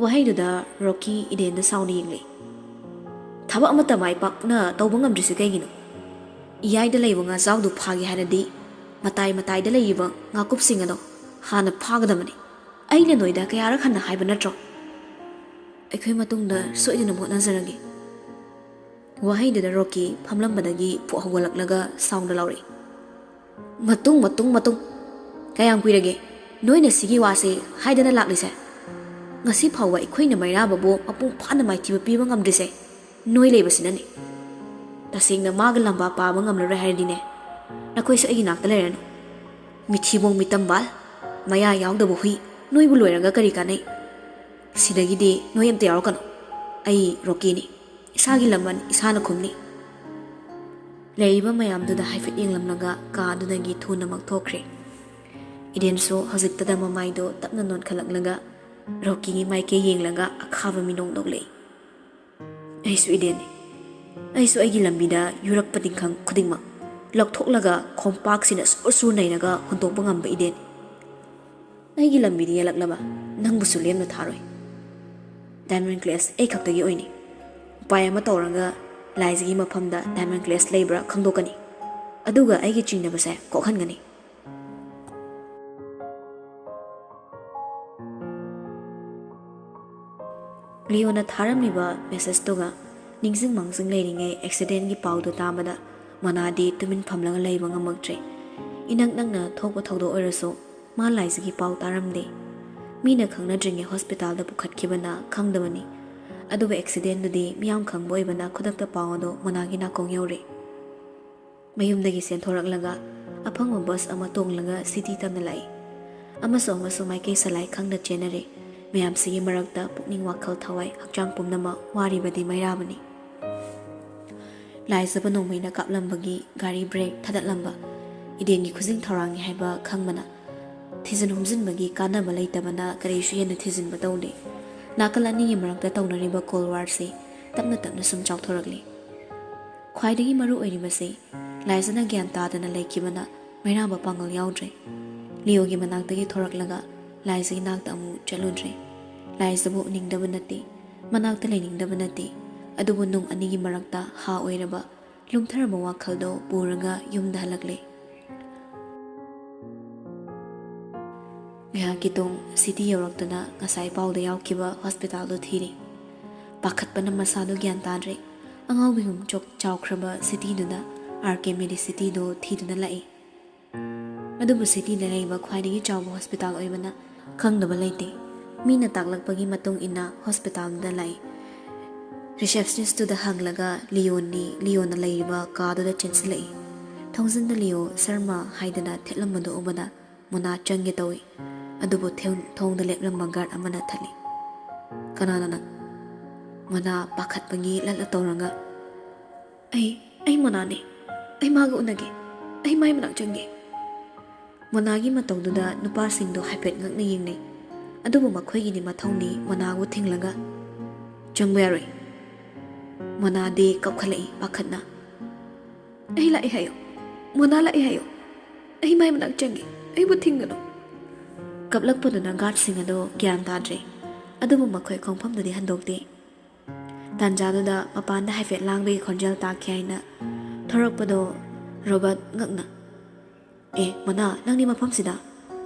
ꯋꯥꯍꯩꯗꯨꯗ ꯔꯣꯀꯤ ꯏꯗꯦꯟꯗ ꯁꯥꯎꯅ ꯌꯦꯡꯂꯤ꯫ "ꯊꯕꯛ ꯑꯃꯠꯇ ꯃꯥꯏ ꯄꯥꯛꯅ ꯇꯧꯕ ꯉꯝꯗ꯭ꯔꯤꯁꯦ ꯀꯩꯒꯤꯅꯣ? ꯏꯌꯥꯏꯗ ꯂꯩꯕ ꯉꯥꯖꯥꯎꯗꯨ ꯐꯥꯒꯦ ꯍꯥꯏꯔꯗꯤ ꯃꯇꯥꯏ ꯃꯇꯥꯏꯗ ꯂꯩꯔꯤꯕ ꯉꯥꯀꯨꯞꯁꯤꯡ ꯑꯗꯣ ꯍꯥꯟꯅ ꯐꯥꯒꯗꯕꯅꯤ꯫ ꯑꯩꯅ ꯅꯣꯏꯗ ꯀꯌꯥꯔꯛ ꯍꯟꯅ ꯍꯥꯏꯕ ꯅꯠꯇ꯭ꯔꯣ?" "ꯑꯩꯈꯣꯏ ꯃꯇꯨꯡꯗ ꯁꯣꯏꯗꯅ ꯍꯣꯠꯅꯖꯔꯒꯦ"꯫ ꯋꯥꯍꯩꯗꯨꯗ ꯔꯣꯀꯤ ꯐꯝꯂꯝꯕꯗꯒꯤ ꯐꯨꯛ ꯍꯧꯒꯠꯂꯛꯂꯒ ꯁꯥꯎꯅ ꯂꯥꯎꯔꯛꯏ꯫ "ꯃꯇꯨꯡ, ꯃꯇꯨꯡ, ꯃꯇꯨꯡ! ꯀꯌꯥꯝ ꯀꯨꯏꯔꯒꯦ ꯅꯣꯏꯅ ꯁꯤꯒꯤ ꯋꯥꯁꯦ ꯍꯥꯏꯗꯅ ꯂꯥꯛꯂꯤꯁꯦ? ꯉꯁꯤ ꯐꯥꯎꯕ ꯑꯩꯈꯣꯏꯅ ꯃꯩꯔꯥꯕꯕꯨ ꯃꯄꯨꯡ ꯐꯥꯅ ꯃꯥꯏꯊꯤꯕ ꯄꯤꯕ ꯉꯝꯗ꯭ꯔꯤꯁꯦ ꯅꯣꯏ ꯂꯩꯕꯁꯤꯅꯅꯤ꯫ ꯇꯁꯦꯡꯅ ꯃꯥꯒ ꯂꯝꯕꯥ ꯄꯥꯕ ꯉꯝꯂꯔꯣꯏ ꯍꯥꯏꯔꯗꯤꯅꯦ, ꯅꯈꯣꯏꯁꯨ ꯑꯩꯒꯤ ꯅꯥꯛꯇ ꯂꯩꯔꯅꯨ꯫ ꯃꯤꯊꯤꯕꯣꯡ ꯃꯤꯇꯝꯕꯥꯜ, ꯃꯌꯥ ꯌꯥꯎꯗꯕ ꯍꯨꯏ, ꯅꯣꯏꯕꯨ ꯂꯣꯏꯔꯒ ꯀꯔꯤ ꯀꯥꯟꯅꯩ? ꯁꯤꯗꯒꯤꯗꯤ ꯅꯣꯏ ꯑꯝꯇ ꯌꯥꯎꯔꯛꯀꯅꯨ꯫ ꯑꯩ ꯔꯣꯀꯤꯅꯤ꯫ ꯏꯁꯥꯒꯤ ꯂꯃꯟ ꯏꯁꯥꯅ ꯈꯨꯝꯅꯤ"꯫ ꯂꯩꯔꯤꯕ ꯃꯌꯥꯝꯗꯨꯗ ꯍꯥꯏꯐꯦꯠ ꯌꯦꯡꯂꯝꯂꯒ ꯀꯥ ꯑꯗꯨꯗꯒꯤ ꯊꯨꯅꯃꯛ ꯊꯣꯛꯈ꯭ꯔꯦ꯫ ꯏꯗꯦꯟꯁꯨ ꯍꯧꯖꯤꯛꯇꯗ ꯃꯃꯥꯏꯗꯣ ꯇꯞꯅ ꯅꯣꯟꯈꯠꯂꯛꯂꯒ ꯔꯣꯀꯤꯒꯤ ꯃꯥꯏꯀꯩ ꯌꯦꯡꯂꯒ ꯑꯈꯥꯕ ꯃꯤꯅꯣꯛ ꯅꯣꯛꯂꯛꯏ꯫ "ꯑꯩꯁꯨ ꯏꯗꯦꯟꯅꯤ꯫ ꯑꯩꯁꯨ ꯑꯩꯒꯤ ꯂꯝꯕꯤꯗ ꯌꯨꯔꯛꯄ ꯇꯤꯡꯈꯪ ꯈꯨꯗꯤꯡꯃꯛ ꯂꯧꯊꯣꯛꯂꯒ ꯈꯣꯝꯄꯥꯛꯁꯤꯅ ꯁꯨꯔ ꯁꯨꯔ ꯅꯩꯔꯒ ꯍꯨꯟꯗꯣꯛꯄ ꯉꯝꯕ ꯏꯗꯦꯟꯅꯤ꯫ ꯑꯩꯒꯤ ꯂꯝꯕꯤꯗ ꯌꯦꯜꯂꯛꯂꯕ ꯅꯪꯕꯨꯁꯨ ꯂꯦꯝꯅ ꯊꯥꯔꯣꯏ"꯫ "ꯗꯥꯏꯃꯟ ꯀ꯭ꯂꯦꯁ ꯑꯩ ꯈꯛꯇꯒꯤ ꯑꯣꯏꯅꯤ꯫ ꯎꯄꯥꯏ ꯑꯃ ꯇꯧꯔꯒ ꯂꯥꯏꯖꯒꯤ ꯃꯐꯝꯗ ꯗꯥꯏꯃꯟ ꯀ꯭ꯂꯦꯁ ꯂꯩꯕ꯭ꯔꯥ ꯈꯪꯗꯣꯛꯀꯅꯤ꯫ ꯑꯗꯨꯒ ꯑꯩꯒꯤ ꯆꯤꯡꯅꯕꯁꯦ ꯀꯣꯛꯍꯟꯒꯅꯤ"꯫ ꯂꯤꯌꯣꯅ ꯊꯥꯔꯝꯂꯤꯕ ꯃꯦꯁꯦꯖꯇꯨꯒ ꯅꯤꯡꯁꯤꯡ ꯃꯥꯡꯖꯤꯡ ꯂꯩꯔꯤꯉꯩ ꯑꯦꯛꯁꯤꯗꯦꯟꯒꯤ ꯄꯥꯎꯗꯨ ꯇꯥꯕꯗ ꯃꯣꯅꯥꯗꯤ ꯇꯨꯃꯤꯟ ꯐꯝꯂꯒ ꯂꯩꯕ ꯉꯝꯃꯛꯇ꯭ꯔꯦ꯫ ꯏꯅꯛ ꯅꯛꯅ ꯊꯣꯛꯄ ꯊꯧꯗꯣꯛ ꯑꯣꯏꯔꯁꯨ ꯃꯥ ꯂꯥꯏꯖꯒꯤ ꯄꯥꯎ ꯇꯥꯔꯝꯗꯦ꯫ ꯃꯤꯅ ꯈꯪꯅꯗ꯭ꯔꯤꯉꯩ ꯍꯣꯁꯄꯤꯇꯥꯜꯗ ꯄꯨꯈꯠꯈꯤꯕꯅ ꯈꯪꯗꯕꯅꯤ꯫ ꯑꯗꯨꯒ ꯑꯦꯛꯁꯤꯗꯦꯟꯗꯨꯗꯤ ꯃꯤꯌꯥꯝ ꯈꯪꯕ ꯑꯣꯏꯕꯅ ꯈꯨꯗꯛꯇ ꯄꯥꯎ ꯑꯗꯨ ꯃꯣꯅꯥꯒꯤ ꯅꯥꯀꯣꯡ ꯌꯧꯔꯦ꯫ ꯃꯌꯨꯝꯗꯒꯤ ꯆꯦꯟꯊꯣꯔꯛꯂꯒ ꯑꯐꯪꯕ ꯕꯁ ꯑꯃ ꯇꯣꯡꯂꯒ ꯁꯤꯇꯤ ꯇꯝꯅ ꯂꯥꯛꯏ꯫ ꯑꯃꯁꯨ ꯑꯃꯁꯨ ꯃꯥꯏꯀꯩ ꯁꯂꯥꯏ ꯈꯪꯗ ꯆꯦꯟꯅꯔꯦ꯫ ꯃꯌꯥꯝꯁꯤꯒꯤ ꯃꯔꯛꯇ ꯄꯨꯛꯅꯤꯡ, ꯋꯥꯈꯜ, ꯊꯋꯥꯏ, ꯍꯛꯆꯥꯡ ꯄꯨꯝꯅꯃꯛ ꯋꯥꯔꯤꯕꯗꯤ ꯃꯩꯔꯥꯕꯅꯤ꯫ ꯂꯥꯏꯖꯕ ꯅꯣꯡꯃꯩꯅ ꯀꯥꯞꯂꯝꯕꯒꯤ ꯒꯥꯔꯤ ꯕ꯭ꯔꯦꯛ ꯊꯥꯗꯠꯂꯝꯕ ꯏꯗꯦꯟꯒꯤ ꯈꯨꯖꯤꯡ ꯊꯧꯔꯥꯡꯅꯤ ꯍꯥꯏꯕ ꯈꯪꯕꯅ, ꯊꯤꯖꯤꯟ ꯍꯨꯝꯖꯤꯟꯕꯒꯤ ꯀꯥꯟꯅꯕ ꯂꯩꯇꯕꯅ ꯀꯔꯤꯁꯨ ꯍꯦꯟꯅ ꯊꯤꯖꯤꯟꯕ ꯇꯧꯗꯦ꯫ ꯅꯥꯀꯜ ꯑꯅꯤꯒꯤ ꯃꯔꯛꯇ ꯇꯧꯅꯔꯤꯕ ꯀꯣꯜ ꯋꯥꯔꯁꯤ ꯇꯞꯅ ꯇꯞꯅ ꯁꯨꯝ ꯆꯥꯎꯊꯣꯔꯛꯂꯤ꯫ ꯈ꯭ꯋꯥꯏꯗꯒꯤ ꯃꯔꯨ ꯑꯣꯏꯔꯤꯕꯁꯤ, ꯂꯥꯏꯖꯅ ꯒ꯭ꯌꯥꯟ ꯇꯥꯗꯅ ꯂꯩꯈꯤꯕꯅ ꯃꯩꯔꯥꯕ ꯄꯥꯡꯒꯜ ꯌꯥꯎꯗ꯭ꯔꯦ꯫ ꯂꯤꯌꯣꯒꯤ ꯃꯅꯥꯛꯇꯒꯤ ꯊꯣꯔꯛꯂꯒ ꯂꯥꯏꯖꯒꯤ ꯅꯥꯛꯇ ꯑꯃꯨꯛ ꯆꯠꯂꯨꯗ꯭ꯔꯦ꯫ ꯂꯥꯏꯖꯕꯨ ꯎꯅꯤꯡꯗꯕ ꯅꯠꯇꯦ, ꯃꯅꯥꯛꯇ ꯂꯩꯅꯤꯡꯗꯕ ꯅꯠꯇꯦ, ꯑꯗꯨꯕꯨ ꯅꯨꯡ ꯑꯅꯤꯒꯤ ꯃꯔꯛꯇ ꯍꯥ ꯑꯣꯏꯔꯕ ꯂꯨꯝꯊꯔꯕ ꯋꯥꯈꯜꯗꯣ ꯄꯨꯔꯒ ꯌꯨꯝꯗ ꯍꯜꯂꯛꯂꯦ꯫ ꯉꯥꯏꯍꯥꯛꯀꯤ ꯇꯨꯡ ꯁꯤꯇꯤ ꯌꯧꯔꯛꯇꯨꯅ ꯉꯁꯥꯏ ꯄꯥꯎꯗ ꯌꯥꯎꯈꯤꯕ ꯍꯣꯁꯄꯤꯇꯥꯜꯗꯨ ꯊꯤꯔꯤ꯫ ꯄꯥꯈꯠꯄꯅ ꯃꯁꯥꯗꯨ ꯒ꯭ꯌꯥꯟ ꯇꯥꯗ꯭ꯔꯦ꯫ ꯑꯉꯥꯎꯕꯤꯒꯨꯝ ꯆꯣꯛ ꯆꯥꯎꯈ꯭ꯔꯕ ꯁꯤꯇꯤꯗꯨꯗ ꯑꯥꯔ ꯀꯦ ꯃꯦꯗꯤꯁꯤꯇꯤꯗꯨ ꯊꯤꯗꯨꯅ ꯂꯥꯛꯏ꯫ ꯑꯗꯨꯕꯨ ꯁꯤꯇꯤꯗ ꯂꯩꯕ ꯈ꯭ꯋꯥꯏꯗꯒꯤ ꯆꯥꯎꯕ ꯍꯣꯁꯄꯤꯇꯥꯜ ꯑꯣꯏꯕꯅ ꯈꯪꯗꯕ ꯂꯩꯇꯦ꯫ ꯃꯤꯅ ꯇꯥꯛꯂꯛꯄꯒꯤ ꯃꯇꯨꯡ ꯏꯟꯅ ꯍꯣꯁꯄꯤꯇꯥꯜꯗꯨꯗ ꯂꯥꯛꯏ꯫ ꯔꯤꯁꯦꯞꯁꯅꯤꯁꯇꯨꯗ ꯍꯪꯂꯒ ꯂꯤꯌꯣꯟꯅꯤ, ꯂꯤꯌꯣꯟꯅ ꯂꯩꯔꯤꯕ ꯀꯥꯗꯨꯗ ꯆꯦꯟꯁꯤꯜꯂꯛꯏ꯫ ꯊꯣꯡꯖꯤꯟꯗ ꯂꯤꯌꯣ ꯁꯔꯃ ꯍꯥꯏꯗꯅ ꯊꯦꯠꯂꯝꯕꯗꯨ ꯎꯕꯗ ꯃꯣꯅꯥ ꯆꯪꯒꯦ ꯇꯧꯏ꯫ ꯑꯗꯨꯕꯨ ꯊꯦꯡ-, ꯊꯣꯡꯗ ꯂꯦꯞꯂꯝꯕ ꯒꯥꯔꯗ ꯑꯃꯅ ꯊꯠꯂꯤ꯫ "ꯀꯅꯥꯅꯣ ꯅꯪ?" ꯃꯣꯅꯥ ꯄꯥꯈꯠꯄꯒꯤ ꯂꯠꯂ ꯇꯧꯔꯒ, "ꯑꯩ, ꯑꯩ ꯃꯣꯅꯥꯅꯦ꯫ ꯑꯩ ꯃꯥꯒ ꯎꯅꯒꯦ꯫ ꯑꯩ ꯃꯥꯏ ꯃꯅꯥꯛ ꯆꯪꯒꯦ꯫" ꯃꯣꯅꯥꯒꯤ ꯃꯇꯧꯗꯨꯗ ꯅꯨꯄꯥꯁꯤꯡꯗꯣ ꯍꯥꯏꯐꯦꯠ ꯉꯛꯅ ꯌꯦꯡꯅꯩ꯫ ꯑꯗꯨꯕꯨ ꯃꯈꯣꯏꯒꯤꯗꯤ ꯃꯊꯧꯅꯤ ꯃꯣꯅꯥꯕꯨ ꯊꯤꯡꯂꯒ, "ꯆꯪꯕ ꯌꯥꯔꯣꯏ꯫" ꯃꯣꯅꯥꯗꯤ ꯀꯞꯈꯠꯂꯛꯏ ꯄꯥꯈꯠꯅ꯫ "ꯑꯩ ꯂꯥꯛꯑꯦ ꯍꯥꯏꯌꯨ꯫ ꯃꯣꯅꯥ ꯂꯥꯛꯑꯦ ꯍꯥꯏꯌꯨ꯫ ꯑꯩ ꯃꯥꯏ ꯃꯅꯥꯛ ꯆꯪꯒꯦ꯫ ꯑꯩꯕꯨ ꯊꯤꯡꯒꯅꯨ꯫" ꯀꯞꯂꯛꯄꯗꯨꯅ ꯒꯥꯔꯗꯁꯤꯡ ꯑꯗꯣ ꯒ꯭ꯌꯥꯟ ꯇꯥꯗ꯭ꯔꯦ꯫ ꯑꯗꯨꯕꯨ ꯃꯈꯣꯏ ꯈꯣꯡꯐꯝꯗꯨꯗꯤ ꯍꯟꯗꯣꯛꯇꯦ꯫ ꯇꯥꯟꯖꯥꯗꯨꯗ ꯃꯄꯥꯟꯗ ꯍꯥꯏꯐꯦꯠ ꯂꯥꯡꯕꯒꯤ ꯈꯣꯟꯖꯦꯜ ꯇꯥꯈꯤ ꯍꯥꯏꯅ ꯊꯣꯔꯛꯄꯗꯣ ꯔꯣꯕꯔꯠ ꯉꯛꯅ, "ꯑꯦ, ꯃꯣꯅꯥ, ꯅꯪꯗꯤ ꯃꯐꯝꯁꯤꯗ?"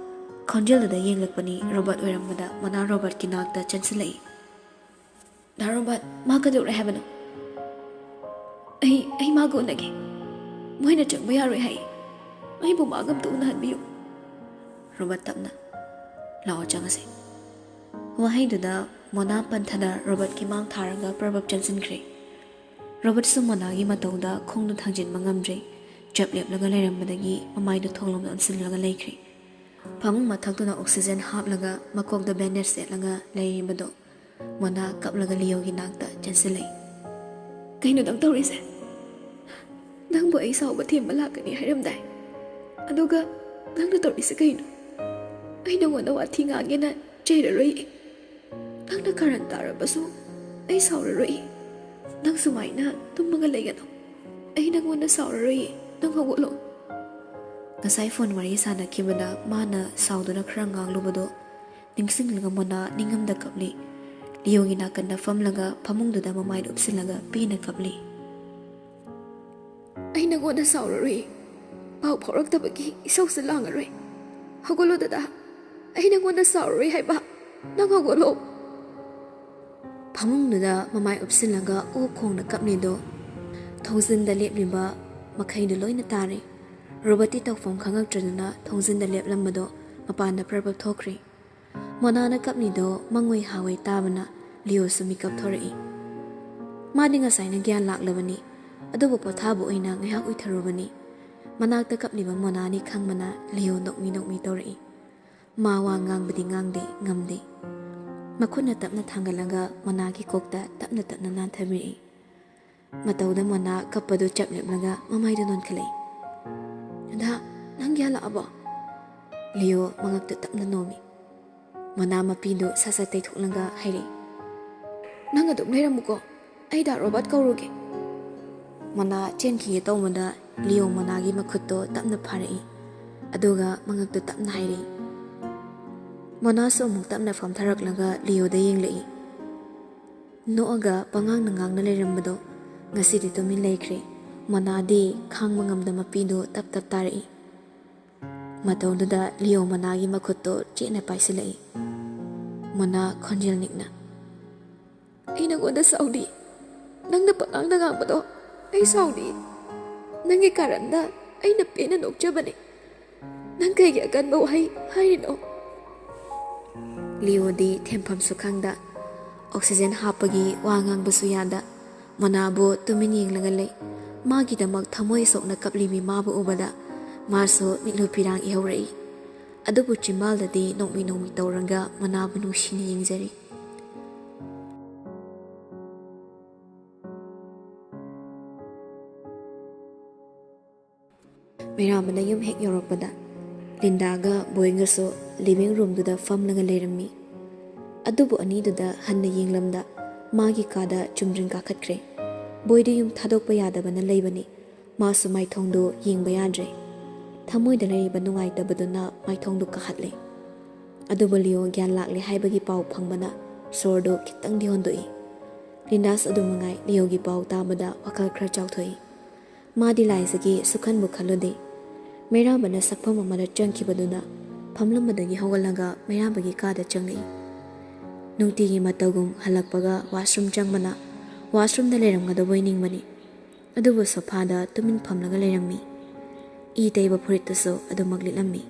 ꯈꯣꯟꯖꯦꯜꯗꯨꯗ ꯌꯦꯡꯂꯛꯄꯅꯤ ꯔꯣꯕꯔꯠ ꯑꯣꯏꯔꯝꯕꯗ ꯃꯣꯅꯥ ꯔꯣꯕꯔꯠꯀꯤ ꯅꯥꯛꯇ ꯆꯦꯟꯁꯤꯜꯂꯛꯏ꯫ "ꯗꯥ ꯔꯣꯕꯥꯔꯠ, ꯃꯥ ꯀꯩꯗꯧꯔꯦ ꯍꯥꯏꯕꯅꯣ? ꯑꯩ, ꯑꯩ ꯃꯥꯒ ꯎꯅꯒꯦ꯫ ꯃꯣꯏꯅ ꯆꯪꯕ ꯌꯥꯔꯣꯏ ꯍꯥꯏ꯫ ꯑꯩꯕꯨ ꯃꯥꯒ ꯑꯝꯇ ꯎꯅꯍꯟꯕꯤꯌꯨ꯫" ꯔꯣꯕꯥꯔꯠ ꯇꯞꯅ, "ꯂꯥꯛꯑꯣ, ꯆꯪꯉꯁꯦ꯫" ꯋꯥꯍꯩꯗꯨꯗ ꯃꯣꯅꯥ ꯄꯟꯊꯅ ꯔꯣꯕꯥꯔꯠꯀꯤ ꯃꯥꯡ ꯊꯥꯔꯒ ꯄ꯭ꯔꯕꯞ ꯆꯪꯁꯤꯟꯈ꯭ꯔꯦ꯫ ꯔꯣꯕꯥꯔꯠꯁꯨ ꯃꯣꯅꯥꯒꯤ ꯃꯇꯧꯗ ꯈꯣꯡꯗꯨ ꯊꯥꯡꯖꯤꯟꯕ ꯉꯝꯗ꯭ꯔꯦ꯫ ꯆꯞ ꯂꯦꯞꯂꯒ ꯂꯩꯔꯝꯕꯗꯒꯤ ꯃꯃꯥꯏꯗꯨ ꯊꯣꯡꯂꯣꯝꯗ ꯑꯣꯟꯁꯤꯜꯂꯒ ꯂꯩꯈ꯭ꯔꯦ꯫ ꯐꯃꯨꯡ ꯃꯊꯛꯇꯨꯗ ꯑꯣꯛꯁꯤꯖꯦꯟ ꯍꯥꯞꯂꯒ ꯃꯀꯣꯛꯇ ꯕꯦꯟꯗꯦꯖ ꯁꯦꯠꯂꯒ ꯂꯩꯔꯤꯕꯗꯣ ꯃꯣꯅꯥ ꯀꯞꯂꯒ ꯂꯤꯌꯣꯒꯤ ꯅꯥꯛꯇ ꯆꯦꯟꯁꯤꯜꯂꯛꯏ꯫ "ꯀꯩꯅꯣ ꯅꯪ ꯇꯧꯔꯤꯁꯦ? ꯅꯪꯕꯨ ꯑꯩ ꯁꯥꯎꯕ ꯊꯦꯝꯕ ꯂꯥꯛꯀꯅꯤ ꯍꯥꯏꯔꯝꯗꯥꯏ? ꯑꯗꯨꯒ ꯅꯪꯅ ꯇꯧꯔꯤꯁꯤ ꯀꯩꯅꯣ? ꯑꯩ ꯅꯉꯣꯟꯗ ꯋꯥꯊꯤ ꯉꯥꯡꯒꯦꯅ ꯆꯩꯔꯔꯣꯏꯌꯦ꯫ ꯅꯪꯅ ꯀꯥꯔꯟ ꯇꯥꯔꯕꯁꯨ ꯑꯩ ꯁꯥꯎꯔꯔꯣꯏꯌꯦ꯫ ꯅꯪ ꯁꯨꯃꯥꯏꯅ ꯇꯨꯝꯃꯒ ꯂꯩꯒꯅꯨ꯫ ꯑꯩ ꯅꯉꯣꯟꯗ ꯁꯥꯎꯔꯔꯣꯏꯌꯦ꯫ ꯅꯪ ꯍꯧꯒꯠꯂꯣ꯫ ꯉꯁꯥꯏ ꯐꯣꯟ ꯋꯥꯔꯤ ꯁꯥꯟꯅꯈꯤꯕꯗ ꯃꯥꯅ ꯁꯥꯎꯗꯨꯅ ꯈꯔ ꯉꯥꯡꯂꯨꯕꯗꯣ ꯅꯤꯡꯁꯤꯡꯂꯒ ꯃꯣꯅꯥ ꯅꯤꯡꯉꯝꯗ ꯀꯞꯂꯤ꯫ ꯂꯤꯌꯣꯒꯤ ꯅꯥꯀꯟꯗ ꯐꯝꯂꯒ ꯐꯃꯨꯡꯗꯨꯗ ꯃꯃꯥꯏ ꯎꯞꯁꯤꯜꯂꯒ ꯄꯦꯟꯅ ꯀꯞꯂꯤ꯫ ꯑꯩ ꯅꯉꯣꯟꯗ ꯁꯥꯎꯔꯔꯣꯏ꯫ ꯄꯥꯎ ꯐꯥꯎꯔꯛꯇꯕꯒꯤ ꯏꯁꯧꯁꯨ ꯂꯥꯡꯉꯔꯣꯏ꯫ ꯍꯧꯒꯠꯂꯣ ꯗꯗꯥ, ꯑꯩ ꯅꯉꯣꯟꯗ ꯁꯥꯎꯔꯔꯣꯏ ꯍꯥꯏꯕ꯫ ꯅꯪ ꯍꯧꯒꯠꯂꯣ꯫ ꯐꯃꯨꯡꯗꯨꯗ ꯃꯃꯥꯏ ꯎꯞꯁꯤꯜꯂꯒ ꯑꯣꯛ ꯈꯣꯡꯅ ꯀꯞꯂꯤꯗꯣ ꯊꯣꯡꯖꯤꯟꯗ ꯂꯦꯞꯂꯤꯕ ꯃꯈꯩꯗꯨ ꯂꯣꯏꯅ ꯇꯥꯔꯦ꯫ ꯔꯣꯕꯔꯠꯇꯤ ꯇꯧꯐꯝ ꯈꯪꯉꯛꯇ꯭ꯔꯗꯨꯅ ꯊꯣꯡꯖꯤꯟꯗ ꯂꯦꯞꯂꯝꯕꯗꯣ ꯃꯄꯥꯟꯗ ꯄ꯭ꯔꯞ ꯄ꯭ꯔꯞ ꯊꯣꯛꯈ꯭ꯔꯦ꯫ ꯃꯣꯅꯥꯅ ꯀꯞꯂꯤꯗꯣ ꯃꯪꯑꯣꯏ ꯍꯥꯋꯣꯏ ꯇꯥꯕꯅ ꯂꯤꯌꯣꯁꯨ ꯃꯤꯀꯞ ꯊꯣꯔꯛꯏ꯫ ꯃꯥꯗꯤ ꯉꯁꯥꯏꯅ ꯒ꯭ꯌꯥꯟ ꯂꯥꯛꯂꯕꯅꯤ, ꯑꯗꯨꯕꯨ ꯄꯣꯊꯥꯕ ꯑꯣꯏꯅ ꯉꯥꯏꯍꯥꯛ ꯎꯏꯊꯔꯨꯕꯅꯤ꯫ ꯃꯅꯥꯛꯇ ꯀꯞꯂꯤꯕ ꯃꯣꯅꯥꯅꯤ ꯈꯪꯕꯅ ꯂꯤꯌꯣ ꯅꯣꯛꯃꯤ ꯅꯣꯛꯃꯤ ꯇꯧꯔꯛꯏ꯫ ꯃꯥ ꯋꯥ ꯉꯥꯡꯕꯗꯤ ꯉꯥꯡꯗꯦ, ꯉꯝꯗꯦ꯫ ꯃꯈꯨꯠꯅ ꯇꯞꯅ ꯊꯥꯡꯒꯠꯂꯒ ꯃꯣꯅꯥꯒꯤ ꯀꯣꯛꯇ ꯇꯞꯅ ꯇꯞꯅ ꯅꯥꯟꯊꯕꯤꯔꯛꯏ꯫ ꯃꯇꯧꯗ ꯃꯣꯅꯥ ꯀꯞꯄꯗꯨ ꯆꯞ ꯂꯦꯞꯂꯒ ꯃꯃꯥꯏꯗꯨ ꯅꯣꯟꯈꯠꯂꯛꯏ꯫ "ꯗꯥ, ꯅꯪ ꯒ꯭ꯌꯥꯟ ꯂꯥꯛꯑꯕꯣ?" ꯂꯤꯌꯣ ꯃꯉꯛꯇ ꯇꯞꯅ ꯅꯣꯝꯃꯤ꯫ ꯃꯣꯅꯥ ꯃꯄꯤꯗꯨ ꯁꯠ ꯁꯠ ꯇꯩꯊꯣꯛꯂꯒ ꯍꯥꯏꯔꯛꯏ, "ꯅꯪ ꯑꯗꯨꯝ ꯂꯩꯔꯝꯃꯨꯀꯣ, ꯑꯩ ꯗꯥ ꯔꯣꯕꯥꯔꯠ ꯀꯧꯔꯨꯒꯦ꯫" ꯃꯣꯅꯥ ꯆꯦꯟꯈꯤꯒꯦ ꯇꯧꯕꯗ ꯂꯤꯌꯣ ꯃꯣꯅꯥꯒꯤ ꯃꯈꯨꯠꯇꯣ ꯇꯞꯅ ꯐꯥꯔꯛꯏ, ꯑꯗꯨꯒ ꯃꯉꯛꯇꯨ ꯇꯞꯅ ꯍꯥꯏꯔꯛꯏ꯫ ꯃꯣꯅꯥꯁꯨ ꯑꯃꯨꯛ ꯇꯞꯅ ꯐꯝꯊꯔꯛꯂꯒ ꯂꯤꯌꯣꯗ ꯌꯦꯡꯂꯛꯏ꯫ ꯅꯣꯛꯑꯒ ꯄꯉꯥꯡꯅ ꯉꯥꯡꯅ ꯂꯩꯔꯝꯕꯗꯣ ꯉꯁꯤꯗꯤ ꯇꯨꯃꯤꯟ ꯂꯩꯈ꯭ꯔꯦ꯫ ꯃꯣꯅꯥꯗꯤ ꯈꯥꯡꯕ ꯉꯝꯗ ꯃꯄꯤꯗꯨ ꯇꯞ ꯇꯞ ꯇꯥꯔꯛꯏ꯫ ꯃꯇꯧꯗꯨꯗ ꯂꯤꯌꯣ ꯃꯣꯅꯥꯒꯤ ꯃꯈꯨꯠꯇꯣ ꯆꯦꯠꯅ ꯄꯥꯏꯁꯤꯜꯂꯛꯏ꯫ ꯃꯣꯅꯥ ꯈꯣꯟꯖꯦꯜ ꯅꯤꯛꯅ, "ꯑꯩ ꯅꯉꯣꯟꯗ ꯁꯥꯎꯗꯤ꯫ ꯅꯪꯅ ꯄꯉꯥꯡꯗ ꯉꯥꯡꯕꯗꯣ ꯑꯩ ꯁꯥꯎꯗꯤ꯫ ꯅꯪꯒꯤ ꯀꯥꯔꯟꯗ ꯑꯩꯅ ꯄꯦꯟꯅ ꯅꯣꯛꯆꯕꯅꯤ꯫ ꯅꯪ ꯀꯩꯒꯤ ꯑꯀꯟꯕ ꯋꯥꯍꯩ ꯍꯥꯏꯔꯤꯅꯣ?" ꯂꯤꯌꯣꯗꯤ ꯊꯦꯝꯐꯝꯁꯨ ꯈꯪꯗ ꯑꯣꯛꯁꯤꯖꯦꯟ ꯍꯥꯞꯄꯒꯤ ꯋꯥ ꯉꯥꯡꯕꯁꯨ ꯌꯥꯗ ꯃꯣꯅꯥꯕꯨ ꯇꯨꯃꯤꯟ ꯌꯦꯡꯂꯒ ꯂꯩ꯫ ꯃꯥꯒꯤꯗꯃꯛ ꯊꯃꯣꯏ ꯁꯣꯛꯅ ꯀꯞꯂꯤꯕꯤ ꯃꯥꯕꯨ ꯎꯕꯗ ꯃꯥꯁꯨ ꯃꯤꯠꯂꯨ ꯄꯤꯔꯥꯡ ꯏꯍꯧꯔꯛꯏ꯫ ꯑꯗꯨꯕꯨ ꯆꯤꯝꯕꯥꯜꯗꯗꯤ ꯅꯣꯛꯃꯤ ꯅꯣꯛꯃꯤ ꯇꯧꯔꯒ ꯃꯣꯅꯥꯕꯨ ꯅꯨꯡꯁꯤꯅ ꯌꯦꯡꯖꯔꯤ꯫ ꯃꯩꯔꯥꯕꯅ ꯌꯨꯝ ꯍꯦꯛ ꯌꯧꯔꯛꯄꯗ ꯂꯤꯟꯗꯥꯒ ꯕꯣꯏꯒꯁꯨ ꯂꯤꯚꯤꯡ ꯔꯨꯝꯗꯨꯗ ꯐꯝꯂꯒ ꯂꯩꯔꯝꯃꯤ꯫ ꯑꯗꯨꯕꯨ ꯑꯅꯤꯗꯨꯗ ꯍꯟꯅ ꯌꯦꯡꯂꯝꯗ ꯃꯥꯒꯤ ꯀꯥꯗ ꯆꯨꯝꯗ꯭ꯔꯤꯡ ꯀꯥꯈꯠꯈ꯭ꯔꯦ꯫ ꯕꯣꯏꯗꯤ ꯌꯨꯝ ꯊꯥꯗꯣꯛꯄ ꯌꯥꯗꯕꯅ ꯂꯩꯕꯅꯤ꯫ ꯃꯥꯁꯨ ꯃꯥꯏꯊꯣꯡꯗꯨ ꯌꯦꯡꯕ ꯌꯥꯗ꯭ꯔꯦ꯫ ꯊꯃꯣꯏꯗ ꯂꯩꯔꯤꯕ ꯅꯨꯡꯉꯥꯏꯇꯕꯗꯨꯅ ꯃꯥꯏꯊꯣꯡꯗꯨ ꯀꯥꯍꯠꯂꯦ꯫ ꯑꯗꯨꯕꯨ ꯂꯤꯌꯣ ꯒ꯭ꯌꯥꯟ ꯂꯥꯛꯂꯦ ꯍꯥꯏꯕꯒꯤ ꯄꯥꯎ ꯐꯪꯕꯅ ꯁꯣꯔꯗꯨ ꯈꯤꯇꯪꯗꯤ ꯍꯣꯟꯗꯣꯛꯏ꯫ ꯂꯤꯟꯗꯥꯁ ꯑꯗꯨ ꯃꯉꯥꯏ ꯂꯤꯌꯣꯒꯤ ꯄꯥꯎ ꯇꯥꯕꯗ ꯋꯥꯈꯜ ꯈꯔ ꯆꯥꯎꯊꯣꯛꯏ꯫ ꯃꯥꯗꯤ ꯂꯥꯏꯖꯒꯤ ꯁꯨꯈꯟꯕꯨ ꯈꯜꯂꯨꯗꯦ꯫ ꯃꯩꯔꯥꯕꯅ ꯁꯛꯐꯝ ꯑꯃꯗ ꯆꯪꯈꯤꯕꯗꯨꯅ ꯐꯝꯂꯝꯕꯗꯒꯤ ꯍꯧꯒꯠꯂꯒ ꯃꯩꯔꯥꯕꯒꯤ ꯀꯥꯗ ꯆꯪꯂꯛꯏ꯫ ꯅꯨꯡꯇꯤꯒꯤ ꯃꯇꯧꯒꯨꯝ ꯍꯜꯂꯛꯄꯒ ꯋꯥꯁꯔꯨꯝ ꯆꯪꯕꯅ ꯋꯥꯁꯔꯨꯝꯗ ꯂꯩꯔꯝꯒꯗꯧꯕꯣꯏ ꯅꯤꯡꯕꯅꯤ꯫ ꯑꯗꯨꯕꯨ ꯁꯣꯐꯥꯗ ꯇꯨꯃꯤꯟ ꯐꯝꯂꯒ ꯂꯩꯔꯝꯃꯤ꯫ ꯏ ꯇꯩꯕ ꯐꯨꯔꯤꯠꯇꯨꯁꯨ ꯑꯗꯨꯃꯛ ꯂꯤꯠꯂꯝꯃꯤ꯫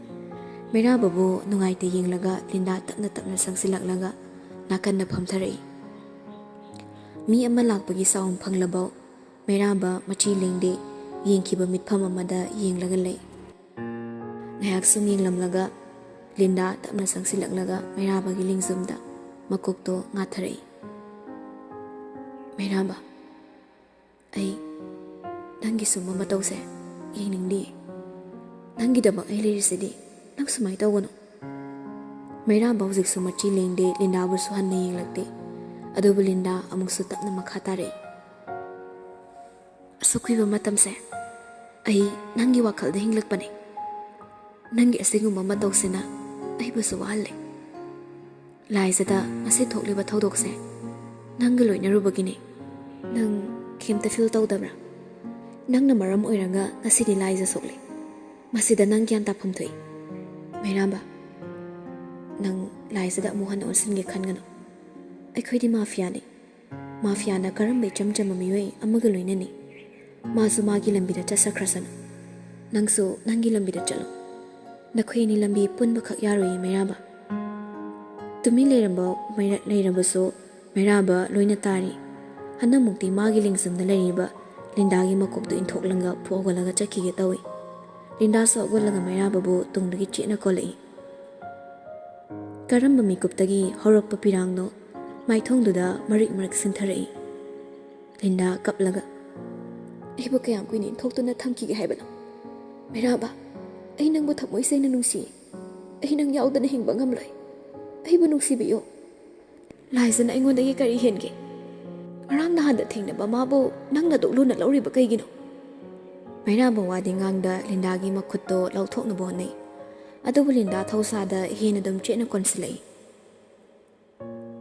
ꯃꯩꯔꯥꯕꯕꯨ ꯅꯨꯡꯉꯥꯏꯇ ꯌꯦꯡꯂꯒ ꯂꯤꯟꯗꯥ ꯇꯞꯅ ꯇꯞꯅ ꯆꯪꯁꯤꯜꯂꯛꯂꯒ ꯅꯥꯀꯟꯗ ꯐꯝꯊꯔꯛꯏ꯫ ꯃꯤ ꯑꯃ ꯂꯥꯛꯄꯒꯤ ꯁꯥꯎꯟ ꯐꯪꯂꯕꯧ ꯃꯩꯔꯥꯕ ꯃꯆꯤ ꯂꯦꯡꯗꯦ ꯌꯦꯡꯈꯤꯕ ꯃꯤꯠꯐꯝ ꯑꯃꯗ ꯌꯦꯡꯂꯒ ꯂꯩ꯫ ꯉꯥꯏꯍꯥꯛ ꯁꯨꯝ ꯌꯦꯡꯂꯝꯂꯒ ꯂꯤꯟꯗꯥ ꯇꯞꯅ ꯆꯪꯁꯤꯜꯂꯛꯂꯒ ꯃꯩꯔꯥꯕꯒꯤ ꯂꯦꯡꯖꯨꯝꯗ ꯃꯀꯣꯛꯇꯣ ꯉꯥꯊꯔꯛꯏ꯫ "ꯃꯩꯔꯥꯕ, ꯑꯩ ꯅꯪꯒꯤ ꯁꯨꯝꯕ ꯃꯇꯧꯁꯦ ꯌꯦꯡꯅꯤꯡꯗꯤꯌꯦ꯫ ꯅꯪꯒꯤꯗꯃꯛ ꯑꯩ ꯂꯩꯔꯤꯁꯤꯗꯤ꯫ ꯅꯪ ꯁꯨꯃꯥꯏꯅ ꯇꯧꯒꯅꯨ꯫" ꯃꯩꯔꯥꯕ ꯍꯧꯖꯤꯛꯁꯨ ꯃꯆꯤ ꯂꯦꯡꯗꯦ, ꯂꯤꯟꯗꯥꯕꯨꯁꯨ ꯍꯟꯅ ꯌꯦꯡꯂꯛꯇꯦ꯫ ꯑꯗꯨꯕꯨ ꯂꯤꯟꯗꯥ ꯑꯃꯨꯛꯁꯨ ꯇꯞꯅ ꯃꯈꯥ ꯇꯥꯔꯛꯏ꯫ "ꯑꯁꯨꯛ ꯀꯨꯏꯕ ꯃꯇꯝꯁꯦ ꯑꯩ ꯅꯪꯒꯤ ꯋꯥꯈꯜꯗ ꯍꯤꯡꯂꯛꯄꯅꯦ꯫ ꯅꯪꯒꯤ ꯑꯁꯤꯒꯨꯝꯕ ꯃꯇꯧꯁꯤꯅ ꯑꯩꯕꯨꯁꯨ ꯋꯥꯍꯜꯂꯦ꯫ ꯂꯥꯏꯖꯗ ꯉꯁꯤ ꯊꯣꯛꯂꯤꯕ ꯊꯧꯗꯣꯛꯁꯦ ꯅꯪꯒ ꯂꯣꯏꯅꯔꯨꯕꯒꯤꯅꯦ꯫ ꯅꯪ ꯀꯩꯝꯇ ꯐꯤꯜ ꯇꯧꯗꯕ꯭ꯔꯥ? ꯅꯪꯅ ꯃꯔꯝ ꯑꯣꯏꯔꯒ ꯉꯁꯤꯗꯤ ꯂꯥꯏꯖ ꯁꯣꯛꯂꯦ꯫ ꯃꯁꯤꯗ ꯅꯪ ꯒ꯭ꯌꯥꯟ ꯇꯥꯐꯝ ꯊꯣꯛꯏ꯫ ꯃꯩꯔꯥꯕ, ꯅꯪ ꯂꯥꯏꯖꯗ ꯑꯃꯨꯛ ꯍꯟꯅ ꯑꯣꯟꯁꯤꯟꯒꯦ ꯈꯟꯒꯅꯨ꯫ ꯑꯩꯈꯣꯏꯗꯤ ꯃꯥꯐꯤꯌꯥꯅꯤ꯫ ꯃꯥꯐꯤꯌꯥꯅ ꯀꯔꯝꯕ ꯏꯆꯝ ꯆꯝꯕ ꯃꯤꯑꯣꯏ ꯑꯃꯒ ꯂꯣꯏꯅꯅꯤ? ꯃꯥꯁꯨ ꯃꯥꯒꯤ ꯂꯝꯕꯤꯗ ꯆꯠꯆꯈ꯭ꯔꯁꯅꯨ꯫ ꯅꯪꯁꯨ ꯅꯪꯒꯤ ꯂꯝꯕꯤꯗ ꯆꯠꯂꯣ꯫ ꯅꯈꯣꯏ ꯑꯅꯤ ꯂꯝꯕꯤ ꯄꯨꯟꯕꯈꯛ ꯌꯥꯔꯣꯏꯌꯦ ꯃꯩꯔꯥꯕ꯫" ꯇꯨꯃꯤꯟ ꯂꯩꯔꯝꯕ ꯃꯩꯔꯥ-, ꯂꯩꯔꯕꯁꯨ ꯃꯩꯔꯥꯕ ꯂꯣꯏꯅ ꯇꯥꯔꯤ꯫ ꯍꯟꯗꯛꯃꯨꯛꯇꯤ ꯃꯥꯒꯤ ꯂꯦꯡꯖꯨꯝꯗ ꯂꯩꯔꯤꯕ ꯂꯤꯟꯗꯥꯒꯤ ꯃꯀꯣꯛꯇꯨ ꯏꯟꯊꯣꯛꯂꯒ ꯐꯨ ꯍꯧꯒꯠꯂꯒ ꯆꯠꯈꯤꯒꯦ ꯇꯧꯏ꯫ ꯂꯤꯟꯗꯥꯁꯨ ꯍꯧꯒꯠꯂꯒ ꯃꯩꯔꯥꯕꯕꯨ ꯇꯨꯡꯗꯒꯤ ꯆꯦꯠꯅ ꯀꯣꯜꯂꯛꯏ꯫ ꯀꯔꯝꯕ ꯃꯤꯀꯨꯞꯇꯒꯤ ꯍꯧꯔꯛꯄ ꯄꯤꯔꯥꯡꯅꯣ ꯃꯥꯏꯊꯣꯡꯗꯨꯗ ꯃꯔꯤꯛ ꯃꯔꯤꯛ ꯁꯤꯟꯊꯔꯛꯏ꯫ ꯂꯤꯟꯗꯥ ꯀꯞꯂꯒ, "ꯑꯩꯕꯨ ꯀꯌꯥꯝ ꯀꯨꯏꯅ ꯏꯟꯊꯣꯛꯇꯨꯅ ꯊꯝꯈꯤꯒꯦ ꯍꯥꯏꯕꯅꯣ? ꯃꯩꯔꯥꯕ, ꯑꯩ ꯅꯪꯕꯨ ꯊꯃꯣꯏ ꯁꯦꯡꯅ ꯅꯨꯡꯁꯤ꯫ ꯑꯩ ꯅꯪ ꯌꯥꯎꯗꯅ ꯍꯤꯡꯕ ꯉꯝꯂꯣꯏ꯫ ꯑꯩꯕꯨ ꯅꯨꯡꯁꯤꯕꯤꯌꯨ꯫ ꯂꯥꯏꯖꯅ ꯑꯩꯉꯣꯟꯗꯒꯤ ꯀꯔꯤ ꯍꯦꯟꯒꯦ? ꯉꯔꯥꯡ ꯅꯍꯥꯟꯗ ꯊꯦꯡꯅꯕ ꯃꯥꯕꯨ ꯅꯪꯅ ꯑꯗꯨꯛ ꯂꯨꯅ ꯂꯧꯔꯤꯕ ꯀꯩꯒꯤꯅꯣ? ꯃꯩꯔꯥꯕ ꯋꯥꯗꯤ ꯉꯥꯡꯗ ꯂꯤꯟꯗꯥꯒꯤ ꯃꯈꯨꯠꯇꯣ ꯂꯧꯊꯣꯛꯅꯕ ꯍꯣꯠꯅꯩ꯫ ꯑꯗꯨꯕꯨ ꯂꯤꯟꯗꯥ ꯊꯧꯁꯥꯗ ꯍꯦꯟꯅ ꯑꯗꯨꯝ ꯆꯦꯠꯅ ꯀꯣꯟꯁꯤꯜꯂꯛꯏ꯫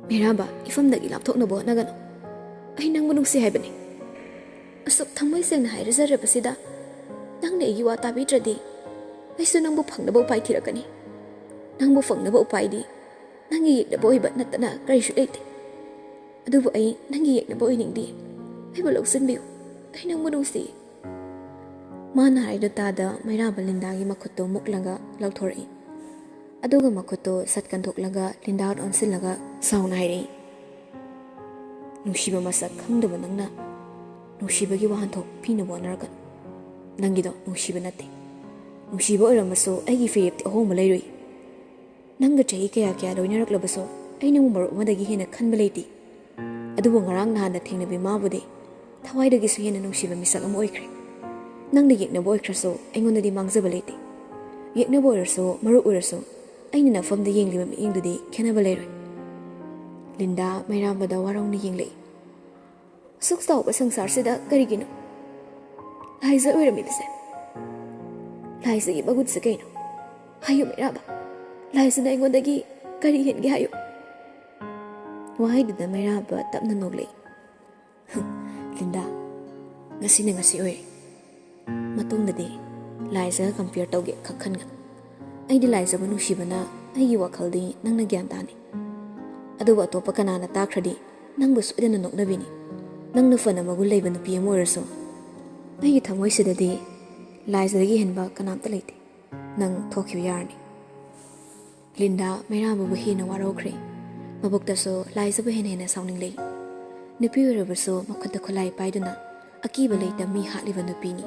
ꯃꯩꯔꯥꯕ, ꯏꯐꯝꯗꯒꯤ ꯂꯥꯞꯊꯣꯛꯅꯕ ꯍꯣꯠꯅꯒꯅꯨ꯫ ꯑꯩ ꯅꯪꯕꯨ ꯅꯨꯡꯁꯤ ꯍꯥꯏꯕꯅꯤ꯫ ꯑꯁꯨꯛ ꯊꯃꯣꯏ ꯁꯦꯡꯅ ꯍꯥꯏꯔꯖꯔꯕꯁꯤꯗ ꯅꯪꯅ ꯑꯩꯒꯤ ꯋꯥ ꯇꯥꯕꯤꯗ꯭ꯔꯗꯤ ꯑꯩꯁꯨ ꯅꯪꯕꯨ ꯐꯪꯅꯕ ꯎꯄꯥꯏ ꯊꯤꯔꯛꯀꯅꯤ꯫ ꯅꯪꯕꯨ ꯐꯪꯅꯕ ꯎꯄꯥꯏꯗꯤ ꯅꯪꯒꯤ ꯌꯦꯛꯅꯕ ꯑꯣꯏꯕ ꯅꯠꯇꯅ ꯀꯔꯤꯁꯨ ꯂꯩꯇꯦ꯫ ꯑꯗꯨꯕꯨ ꯑꯩ ꯅꯪꯒꯤ ꯌꯦꯛꯅꯕ ꯑꯣꯏꯅꯤꯡꯗꯦ꯫ ꯑꯩꯕꯨ ꯂꯧꯁꯤꯟꯕꯤꯌꯨ꯫ ꯑꯩ ꯅꯪꯕꯨ ꯅꯨꯡꯁꯤ꯫ ꯃꯥꯅ ꯍꯥꯏꯗꯣ ꯇꯥꯗ ꯃꯩꯔꯥꯕ ꯂꯤꯟꯗꯥꯒꯤ ꯃꯈꯨꯠꯇꯣ ꯃꯨꯛꯂꯒ ꯂꯧꯊꯣꯔꯛꯏ꯫ ꯑꯗꯨꯒ ꯃꯈꯨꯠꯇꯣ ꯁꯠ ꯀꯟꯊꯣꯛꯂꯒ ꯂꯤꯟꯗꯥꯗ ꯑꯣꯟꯁꯤꯜꯂꯒ ꯁꯥꯎꯅ ꯍꯥꯏꯔꯛꯏ, "ꯅꯨꯡꯁꯤꯕ ꯃꯁꯛ ꯈꯪꯗꯕ ꯅꯪꯅ ꯅꯨꯡꯁꯤꯕꯒꯤ ꯋꯥꯍꯟꯊꯣꯛ ꯄꯤꯅꯕ ꯍꯣꯠꯅꯔꯛꯀꯅꯨ꯫ ꯅꯪꯒꯤꯗꯣ ꯅꯨꯡꯁꯤꯕ ꯅꯠꯇꯦ꯫ ꯅꯨꯡꯁꯤꯕ ꯑꯣꯏꯔꯝꯃꯁꯨ ꯑꯩꯒꯤ ꯐꯤꯔꯦꯞꯇꯤ ꯑꯍꯣꯡꯕ ꯂꯩꯔꯣꯏ꯫ ꯅꯪꯒ ꯆꯍꯤ ꯀꯌꯥ ꯀꯌꯥ ꯂꯣꯏꯅꯔꯛꯂꯕꯁꯨ ꯑꯩ ꯅꯪꯕꯨ ꯃꯔꯨꯞ ꯑꯃꯗꯒꯤ ꯍꯦꯟꯅ ꯈꯟꯕ ꯂꯩꯇꯦ꯫ ꯑꯗꯨꯕꯨ ꯉꯔꯥꯡ ꯅꯍꯥꯟꯗ ꯊꯦꯡꯅꯕꯤ ꯃꯥꯕꯨꯗꯤ ꯊꯋꯥꯏꯗꯒꯤꯁꯨ ꯍꯦꯟꯅ ꯅꯨꯡꯁꯤꯕ ꯃꯤꯁꯛ ꯑꯃ ꯑꯣꯏꯈ꯭ꯔꯦ꯫ ꯅꯪꯅ ꯌꯦꯛꯅꯕ ꯑꯣꯏꯈ꯭ꯔꯁꯨ ꯑꯩꯉꯣꯟꯗꯗꯤ ꯃꯥꯡꯖꯕ ꯂꯩꯇꯦ꯫ ꯌꯦꯛꯅꯕ ꯑꯣꯏꯔꯁꯨ ꯃꯔꯨꯞ ꯑꯣꯏꯔꯁꯨ ꯑꯩꯅ ꯅꯐꯝꯗ ꯌꯦꯡꯂꯤꯕ ꯃꯤꯠꯌꯦꯡꯗꯨꯗꯤ ꯈꯦꯠꯅꯕ ꯂꯩꯔꯣꯏ꯫" ꯂꯤꯟꯗꯥ ꯃꯩꯔꯥꯕꯗ ꯋꯥꯔꯧꯅ ꯌꯦꯡꯂꯛꯏ꯫ "ꯑꯁꯨꯛ ꯆꯥꯎꯕ ꯁꯪꯁꯥꯔꯁꯤꯗ ꯀꯔꯤꯒꯤꯅꯣ ꯂꯥꯏꯖ ꯑꯣꯏꯔꯝꯃꯤꯕꯁꯦ? ꯂꯥꯏꯖꯒꯤ ꯃꯒꯨꯟꯁꯦ ꯀꯩꯅꯣ? ꯍꯥꯏꯌꯨ ꯃꯩꯔꯥꯕ, ꯂꯥꯏꯖꯅ ꯑꯩꯉꯣꯟꯗꯒꯤ ꯀꯔꯤ ꯍꯦꯟꯒꯦ ꯍꯥꯏꯌꯨ?" ꯋꯥꯍꯩꯗꯨꯗ ꯃꯩꯔꯥꯕ ꯇꯞꯅ ꯅꯣꯛꯂꯛꯏ꯫ "ꯂꯤꯟꯗꯥ, ꯉꯁꯤꯅ ꯉꯁꯤ ꯑꯣꯏꯔꯦ꯫ ꯃꯇꯨꯡꯗꯗꯤ ꯂꯥꯏꯖꯒ compare ꯇꯧꯒꯦ ꯈꯛ ꯈꯟꯒꯅꯨ꯫ ꯑꯩꯗꯤ ꯂꯥꯏꯖꯕꯨ ꯅꯨꯡꯁꯤꯕꯅ ꯑꯩꯒꯤ ꯋꯥꯈꯜꯗꯤ ꯅꯪꯅ ꯒ꯭ꯌꯥꯟ ꯇꯥꯅꯤ꯫ ꯑꯗꯨꯕꯨ ꯑꯇꯣꯞꯄ ꯀꯅꯥꯅ ꯇꯥꯈ꯭ꯔꯗꯤ ꯅꯪꯕꯨ ꯁꯣꯏꯗꯅ ꯅꯣꯛꯅꯕꯤꯅꯤ꯫ ꯅꯪꯅ ꯐꯅ ꯃꯒꯨꯟ ꯂꯩꯕ ꯅꯨꯄꯤ ꯑꯃ ꯑꯣꯏꯔꯁꯨ ꯑꯩꯒꯤ ꯊꯃꯣꯏꯁꯤꯗꯗꯤ ꯂꯥꯏꯖꯗꯒꯤ ꯍꯦꯟꯕ ꯀꯅꯥꯝꯇ ꯂꯩꯇꯦ꯫ ꯅꯪ ꯊꯣꯛꯈꯤꯕ ꯌꯥꯔꯅꯤ꯫" ꯂꯤꯟꯗꯥ ꯃꯩꯔꯥꯕꯕꯨ ꯍꯦꯟꯅ ꯋꯥꯔꯧꯈ꯭ꯔꯦ꯫ ꯃꯕꯨꯛꯇꯁꯨ ꯂꯥꯏꯖꯕꯨ ꯍꯦꯟꯅ ꯍꯦꯟꯅ ꯁꯥꯎꯅꯤꯡꯂꯛꯏ꯫ ꯅꯨꯄꯤ ꯑꯣꯏꯔꯕꯁꯨ ꯃꯈꯨꯠꯇ ꯈꯨꯠꯂꯥꯏ ꯄꯥꯏꯗꯨꯅ ꯑꯀꯤꯕ ꯂꯩꯇ ꯃꯤ ꯍꯥꯠꯂꯤꯕ ꯅꯨꯄꯤꯅꯤ꯫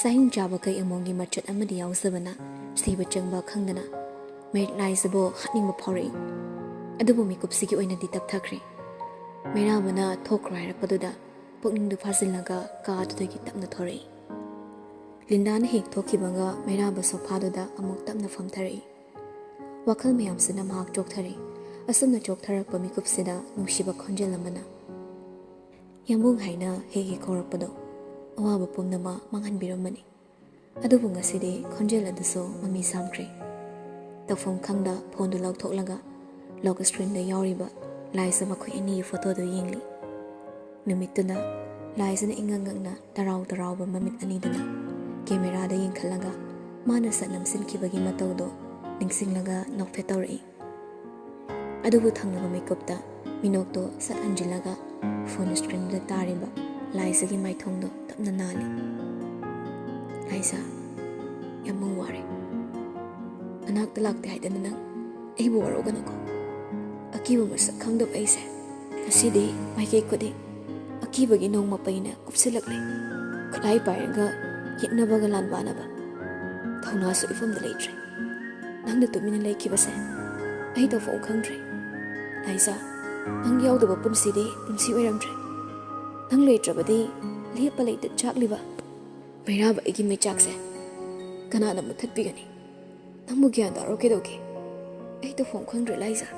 ꯆꯥꯍꯤꯡ ꯆꯥꯕ ꯀꯩ ꯑꯃꯣꯝꯒꯤ ꯃꯆꯠ ꯑꯃꯗꯤ ꯌꯥꯎꯖꯕꯅ ꯁꯤꯕ ꯆꯪꯕ ꯈꯪꯗꯅ ꯃꯩ ꯂꯥꯏꯖꯕꯨ ꯍꯥꯠꯅꯤꯡꯕ ꯐꯥꯎꯔꯛꯏ꯫ ꯑꯗꯨꯕꯨ ꯃꯤꯀꯨꯞꯁꯤꯒꯤ ꯑꯣꯏꯅꯗꯤ ꯇꯞꯊꯈ꯭ꯔꯦ꯫ ꯃꯩꯔꯥꯕꯅ "ꯊꯣꯛꯈ꯭ꯔꯣ" ꯍꯥꯏꯔꯛꯄꯗꯨꯗ ꯄꯨꯛꯅꯤꯡꯗꯨ ꯐꯥꯖꯤꯜꯂꯒ ꯀꯥꯗꯨꯗꯒꯤ ꯇꯞꯅ ꯊꯣꯔꯛꯏ꯫ ꯂꯤꯟꯗꯥꯅ ꯍꯦꯛ ꯊꯣꯛꯈꯤꯕꯒ ꯃꯩꯔꯥꯕ ꯁꯣꯐꯥꯗꯨꯗ ꯑꯃꯨꯛ ꯇꯞꯅ ꯐꯝꯊꯔꯛꯏ꯫ ꯋꯥꯈꯜ ꯃꯌꯥꯝꯁꯤꯅ ꯃꯍꯥꯛ ꯆꯣꯛꯊꯔꯛꯏ꯫ ꯑꯁꯨꯝꯅ ꯆꯣꯛꯊꯔꯛꯄ ꯃꯤꯀꯨꯞꯁꯤꯗ ꯅꯨꯡꯁꯤꯕ ꯈꯣꯟꯖꯦꯜ ꯑꯃꯅ, "ꯌꯥꯝꯕꯨꯡ" ꯍꯥꯏꯅ ꯍꯦꯛ ꯍꯦꯛ ꯀꯧꯔꯛꯄꯗꯣ ꯑꯋꯥꯕ ꯄꯨꯝꯅꯃꯛ ꯃꯥꯡꯍꯟꯕꯤꯔꯝꯕꯅꯤ꯫ ꯑꯗꯨꯕꯨ ꯉꯁꯤꯗꯤ ꯈꯣꯟꯖꯦꯜ ꯑꯗꯨꯁꯨ ꯃꯃꯤ ꯁꯥꯝꯈ꯭ꯔꯦ꯫ ꯇꯧꯐꯝ ꯈꯪꯗ ꯐꯣꯟꯗꯨ ꯂꯧꯊꯣꯛꯂꯒ ꯂꯣꯛ ꯁ꯭ꯀ꯭ꯔꯤꯟꯗ ꯌꯥꯎꯔꯤꯕ ꯂꯥꯏꯖ ꯃꯈꯣꯏ ꯑꯅꯤꯒꯤ ꯐꯣꯇꯣꯗꯨ ꯌꯦꯡꯂꯤ꯫ ꯅꯨꯃꯤꯠꯇꯨꯅ ꯂꯥꯏꯖꯅ ꯏꯉꯛ ꯉꯛꯅ ꯇꯔꯥꯎ ꯇꯔꯥꯎꯕ ꯃꯃꯤꯠ ꯑꯅꯤꯗꯨꯅ ꯀꯦꯃꯦꯔꯥꯗ ꯌꯦꯡꯈꯠꯂꯒ ꯃꯥꯅ ꯁꯠ ꯅꯝꯁꯤꯟꯈꯤꯕꯒꯤ ꯃꯇꯧꯗꯣ ꯅꯤꯡꯁꯤꯡꯂꯒ ꯅꯣꯛꯐꯦꯠ ꯇꯧꯔꯛꯏ꯫ ꯑꯗꯨꯕꯨ ꯊꯪꯅꯕ ꯃꯤꯀꯨꯞꯇ ꯃꯤꯅꯣꯛꯇꯣ ꯁꯠ ꯍꯟꯖꯤꯜꯂꯒ ꯐꯣꯟ ꯁ꯭ꯀ꯭ꯔꯤꯟꯗ ꯇꯥꯔꯤꯕ ꯂꯥꯏꯖꯒꯤ ꯃꯥꯏꯊꯣꯡꯗꯣ ꯇꯞꯅ ꯅꯥꯜꯂꯤ꯫ "ꯂꯥꯏꯖ, ꯌꯥꯝ ꯋꯥꯔꯦ꯫ ꯅꯅꯥꯛꯇ ꯂꯥꯛꯇꯦ ꯍꯥꯏꯗꯅ ꯅꯪ ꯑꯩꯕꯨ ꯋꯥꯔꯧꯒꯅꯨꯀꯣ꯫ ꯑꯀꯤꯕ ꯃꯁꯛ ꯈꯪꯗꯕ ꯑꯩꯁꯦ ꯉꯁꯤꯗꯤ ꯃꯥꯏꯀꯩ ꯈꯨꯗꯤꯡ ꯑꯀꯤꯕꯒꯤ ꯅꯣꯡ ꯃꯄꯩꯅ ꯀꯨꯞꯁꯤꯜꯂꯛꯂꯦ꯫ ꯈꯨꯠꯂꯥꯏ ꯄꯥꯏꯔꯒ ꯌꯦꯛꯅꯕꯒ ꯂꯥꯟꯕꯥꯟꯅꯕ ꯊꯧꯅꯥꯁꯨ ꯏꯐꯝꯗ ꯂꯩꯇ꯭ꯔꯦ꯫ ꯅꯪꯅ ꯇꯨꯃꯤꯟꯅ ꯂꯩꯈꯤꯕꯁꯦ ꯑꯩ ꯇꯧꯐꯝ ꯈꯪꯗ꯭ꯔꯦ꯫ ꯂꯥꯏꯖ, ꯅꯪ ꯌꯥꯎꯗꯕ ꯄꯨꯟꯁꯤꯗꯤ ꯄꯨꯟꯁꯤ ꯑꯣꯏꯔꯝꯗ꯭ꯔꯦ꯫ ꯅꯪ ꯂꯩꯇ꯭ꯔꯕꯗꯤ ꯂꯦꯞꯄ ꯂꯩꯇ ꯆꯥꯛꯂꯤꯕ ꯃꯩꯔꯥꯕ ꯑꯩꯒꯤ ꯃꯩꯆꯥꯛꯁꯦ ꯀꯅꯥꯅ ꯃꯨꯊꯠꯄꯤꯒꯅꯤ? ꯅꯪꯕꯨ ꯒ꯭ꯌꯥꯟ ꯇꯥꯔꯣ ꯀꯩꯗꯧꯒꯦ? ꯑꯩ ꯇꯧꯐꯝ ꯈꯪꯗ꯭ꯔꯦ ꯂꯥꯏꯖ,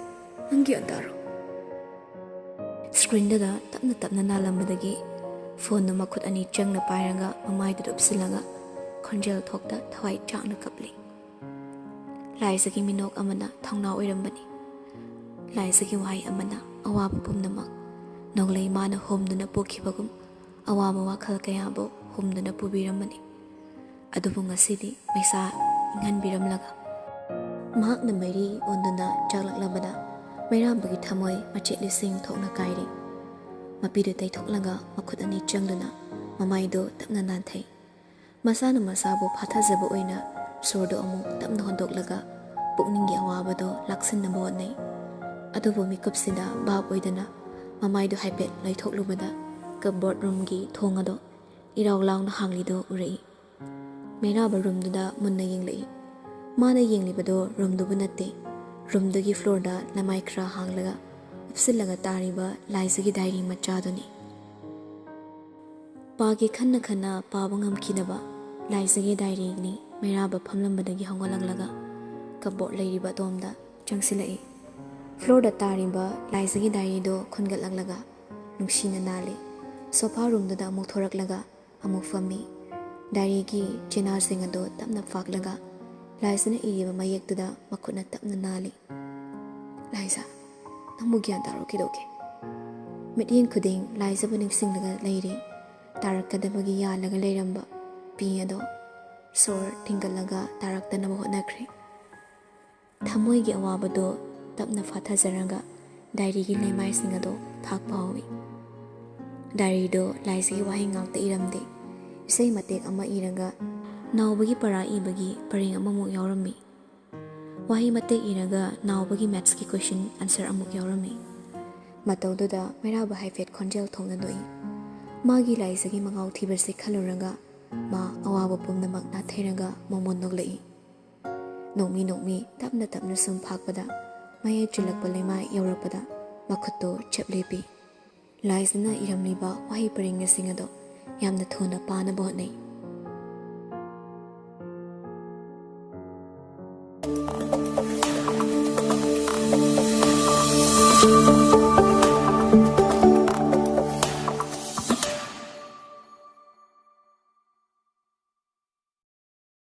ꯅꯪ ꯒ꯭ꯌꯥꯟ ꯇꯥꯔꯣ꯫" ꯁ꯭ꯀ꯭ꯔꯤꯟꯗꯨꯗ ꯇꯞꯅ ꯇꯞꯅ ꯅꯥꯜꯂꯝꯕꯗꯒꯤ ꯐꯣꯟꯗꯨ ꯃꯈꯨꯠ ꯑꯅꯤ ꯆꯪꯅ ꯄꯥꯏꯔꯒ ꯃꯃꯥꯏꯗꯨꯗ ꯎꯞꯁꯤꯜꯂꯒ ꯈꯣꯟꯖꯦꯜ ꯊꯣꯛꯇ ꯊꯋꯥꯏ ꯆꯥꯛꯅ ꯀꯞꯂꯤ꯫ ꯂꯥꯏꯖꯒꯤ ꯃꯤꯅꯣꯛ ꯑꯃꯅ ꯊꯧꯅꯥ ꯑꯣꯏꯔꯝꯕꯅꯤ꯫ ꯂꯥꯏꯖꯒꯤ ꯋꯥꯍꯩ ꯑꯃꯅ ꯑꯋꯥꯕ ꯄꯨꯝꯅꯃꯛ ꯅꯣꯡꯂꯩ ꯃꯥꯅ ꯍꯣꯝꯗꯨꯅ ꯄꯨꯈꯤꯕꯒꯨꯝ ꯑꯋꯥꯕ ꯋꯥꯈꯜ ꯀꯌꯥꯕꯨ ꯍꯨꯝꯗꯨꯅ ꯄꯨꯕꯤꯔꯝꯕꯅꯤ꯫ ꯑꯗꯨꯕꯨ ꯉꯁꯤꯗꯤ ꯃꯩꯁꯥ ꯏꯪꯍꯟꯕꯤꯔꯝꯂꯒ ꯃꯍꯥꯛꯅ ꯃꯩꯔꯤ ꯑꯣꯟꯗꯨꯅ ꯆꯥꯛꯂꯛꯂꯕꯗ ꯃꯩꯔꯥꯕꯒꯤ ꯊꯃꯣꯏ ꯃꯆꯦꯠ ꯂꯤꯁꯤꯡ ꯊꯣꯛꯅ ꯀꯥꯏꯔꯤ꯫ ꯃꯄꯤꯗꯨ ꯇꯩꯊꯣꯛꯂꯒ ꯃꯈꯨꯠ ꯑꯅꯤ ꯆꯪꯗꯨꯅ ꯃꯃꯥꯏꯗꯨ ꯇꯞꯅ ꯅꯥꯟꯊꯩ꯫ ꯃꯁꯥꯅ ꯃꯁꯥꯕꯨ ꯐꯥꯊꯖꯕ ꯑꯣꯏꯅ ꯁꯣꯔꯗꯨ ꯑꯃꯨꯛ ꯇꯞꯅ ꯍꯣꯟꯗꯣꯛꯂꯒ ꯄꯨꯛꯅꯤꯡꯒꯤ ꯑꯋꯥꯕꯗꯨ ꯂꯥꯛꯁꯤꯟꯅꯕ ꯍꯣꯠꯅꯩ꯫ ꯑꯗꯨꯕꯨ ꯃꯤꯀꯨꯞꯁꯤꯗ ꯚꯥꯞ ꯑꯣꯏꯗꯅ ꯃꯃꯥꯏꯗꯨ ꯍꯥꯏꯐꯦꯠ ꯂꯩꯊꯣꯛꯂꯨꯕꯗ ꯀꯞꯕꯣꯔꯗ ꯔꯨꯝꯒꯤ ꯊꯣꯡ ꯑꯗꯨ ꯏꯔꯥꯎ ꯂꯥꯎꯅ ꯍꯥꯡꯂꯤꯗꯨ ꯎꯔꯛꯏ꯫ ꯃꯩꯔꯥꯕ ꯔꯨꯝꯗꯨꯗ ꯃꯨꯟꯅ ꯌꯦꯡꯂꯛꯏ꯫ ꯃꯥꯅ ꯌꯦꯡꯂꯤꯕꯗꯨ ꯔꯨꯝꯗꯨꯕꯨ ꯅꯠꯇꯦ, ꯔꯨꯝꯗꯨꯒꯤ ꯐ꯭ꯂꯣꯔꯗ ꯂꯃꯥꯏ ꯈꯔ ꯍꯥꯡꯂꯒ ꯎꯞꯁꯤꯜꯂꯒ ꯇꯥꯔꯤꯕ ꯂꯥꯏꯖꯒꯤ ꯗꯥꯏꯔꯤ ꯃꯆꯥꯗꯨꯅꯤ꯫ ꯄꯥꯒꯦ ꯈꯟꯅ ꯈꯟꯅ ꯄꯥꯕ ꯉꯝꯈꯤꯗꯕ ꯂꯥꯏꯖꯒꯤ ꯗꯥꯏꯔꯤꯅꯤ꯫ ꯃꯩꯔꯥꯕ ꯐꯝꯂꯝꯕꯗꯒꯤ ꯍꯧꯒꯠꯂꯛꯂꯒ ꯀꯞꯕꯣꯔꯗ ꯂꯩꯔꯤꯕ ꯑꯗꯣꯝꯗ ꯆꯪꯁꯤꯜꯂꯛꯏ꯫ ꯐ꯭ꯂꯣꯔꯗ ꯇꯥꯔꯤꯕ ꯂꯥꯏꯖꯒꯤ ꯗꯥꯏꯔꯤꯗꯣ ꯈꯨꯟꯒꯠꯂꯛꯂꯒ ꯅꯨꯡꯁꯤꯅ ꯅꯥꯜꯂꯤ꯫ ꯁꯣꯐꯥ ꯔꯨꯝꯗꯨꯗ ꯑꯃꯨꯛ ꯊꯣꯔꯛꯂꯒ ꯑꯃꯨꯛ ꯐꯝꯃꯤ꯫ ꯗꯥꯏꯔꯤꯒꯤ ꯆꯦꯅꯥꯁꯤꯡ ꯑꯗꯨ ꯇꯞꯅ ꯐꯥꯛꯂꯒ ꯂꯥꯏꯖꯅ ꯏꯔꯤꯕ ꯃꯌꯦꯛꯇꯨꯗ ꯃꯈꯨꯠꯅ ꯇꯞꯅ ꯅꯥꯜꯂꯤ꯫ "ꯂꯥꯏꯖ, ꯅꯪꯕꯨ ꯒ꯭ꯌꯥꯟ ꯇꯥꯔꯣ, ꯀꯩꯗꯧꯒꯦ?" ꯃꯤꯠꯌꯦꯡ ꯈꯨꯗꯤꯡ ꯂꯥꯏꯖꯕꯨ ꯅꯤꯡꯁꯤꯡꯂꯒ ꯂꯩꯔꯤ꯫ ꯇꯥꯔꯛꯀꯗꯕꯒꯤ ꯌꯥꯜꯂꯒ ꯂꯩꯔꯝꯕ ꯄꯤ ꯑꯗꯣ ꯁꯣꯔ ꯊꯤꯡꯒꯠꯂꯒ ꯇꯥꯔꯛꯇꯅꯕ ꯍꯣꯠꯅꯈ꯭ꯔꯦ꯫ ꯊꯃꯣꯏꯒꯤ ꯑꯋꯥꯕꯗꯣ ꯇꯞꯅ ꯐꯥꯊꯖꯔꯒ ꯗꯥꯏꯔꯤꯒꯤ ꯂꯩꯃꯥꯏꯁꯤꯡ ꯑꯗꯣ ꯐꯥꯛꯄ ꯍꯧꯏ꯫ ꯗꯥꯏꯔꯤꯗꯣ ꯂꯥꯏꯖꯒꯤ ꯋꯥꯍꯩ ꯉꯥꯛꯇ ꯏꯔꯝꯗꯦ꯫ ꯏꯁꯩ ꯃꯇꯦꯛ ꯑꯃ ꯏꯔꯒ ꯅꯥꯎꯕꯒꯤ ꯄꯔꯥ ꯏꯕꯒꯤ ꯄꯔꯦꯡ ꯑꯃꯃꯨꯛ ꯌꯥꯎꯔꯝꯃꯤ꯫ ꯋꯥꯍꯩ ꯃꯇꯦꯛ ꯏꯔꯒ ꯅꯥꯎꯕꯒꯤ ꯃꯦꯠꯁꯀꯤ ꯀꯣꯏꯁꯟ ꯑꯟꯁꯔ ꯑꯃꯨꯛ ꯌꯥꯎꯔꯝꯃꯤ꯫ ꯃꯇꯧꯗꯨꯗ ꯃꯩꯔꯥꯕ ꯍꯥꯏꯐꯦꯠ ꯈꯣꯟꯖꯦꯜ ꯊꯣꯛꯅ ꯅꯣꯛꯏ꯫ ꯃꯥꯒꯤ ꯂꯥꯏꯖꯒꯤ ꯃꯉꯥꯎ ꯊꯤꯕꯁꯤ ꯈꯜꯂꯨꯔꯒ ꯃꯥ ꯑꯋꯥꯕ ꯄꯨꯝꯅꯃꯛ ꯅꯥꯊꯩꯔꯒ ꯃꯣꯃꯣꯟ ꯅꯣꯛꯂꯛꯏ꯫ ꯅꯣꯛꯃꯤ ꯅꯣꯛꯃꯤ ꯇꯞꯅ ꯇꯞꯅ ꯁꯨꯝ ꯐꯥꯛꯄꯗ ꯃꯌꯥꯏ ꯆꯤꯜꯂꯛꯄ ꯂꯩꯃꯥꯏ ꯌꯧꯔꯛꯄꯗ ꯃꯈꯨꯠꯇꯣ ꯆꯞ ꯂꯦꯞꯄꯤ꯫ ꯂꯥꯏꯖꯅ ꯏꯔꯝꯂꯤꯕ ꯋꯥꯍꯩ ꯄꯔꯦꯡꯁꯤꯡ ꯑꯗꯣ ꯌꯥꯝꯅ ꯊꯨꯅ ꯄꯥꯅꯕ ꯍꯣꯠꯅꯩ꯫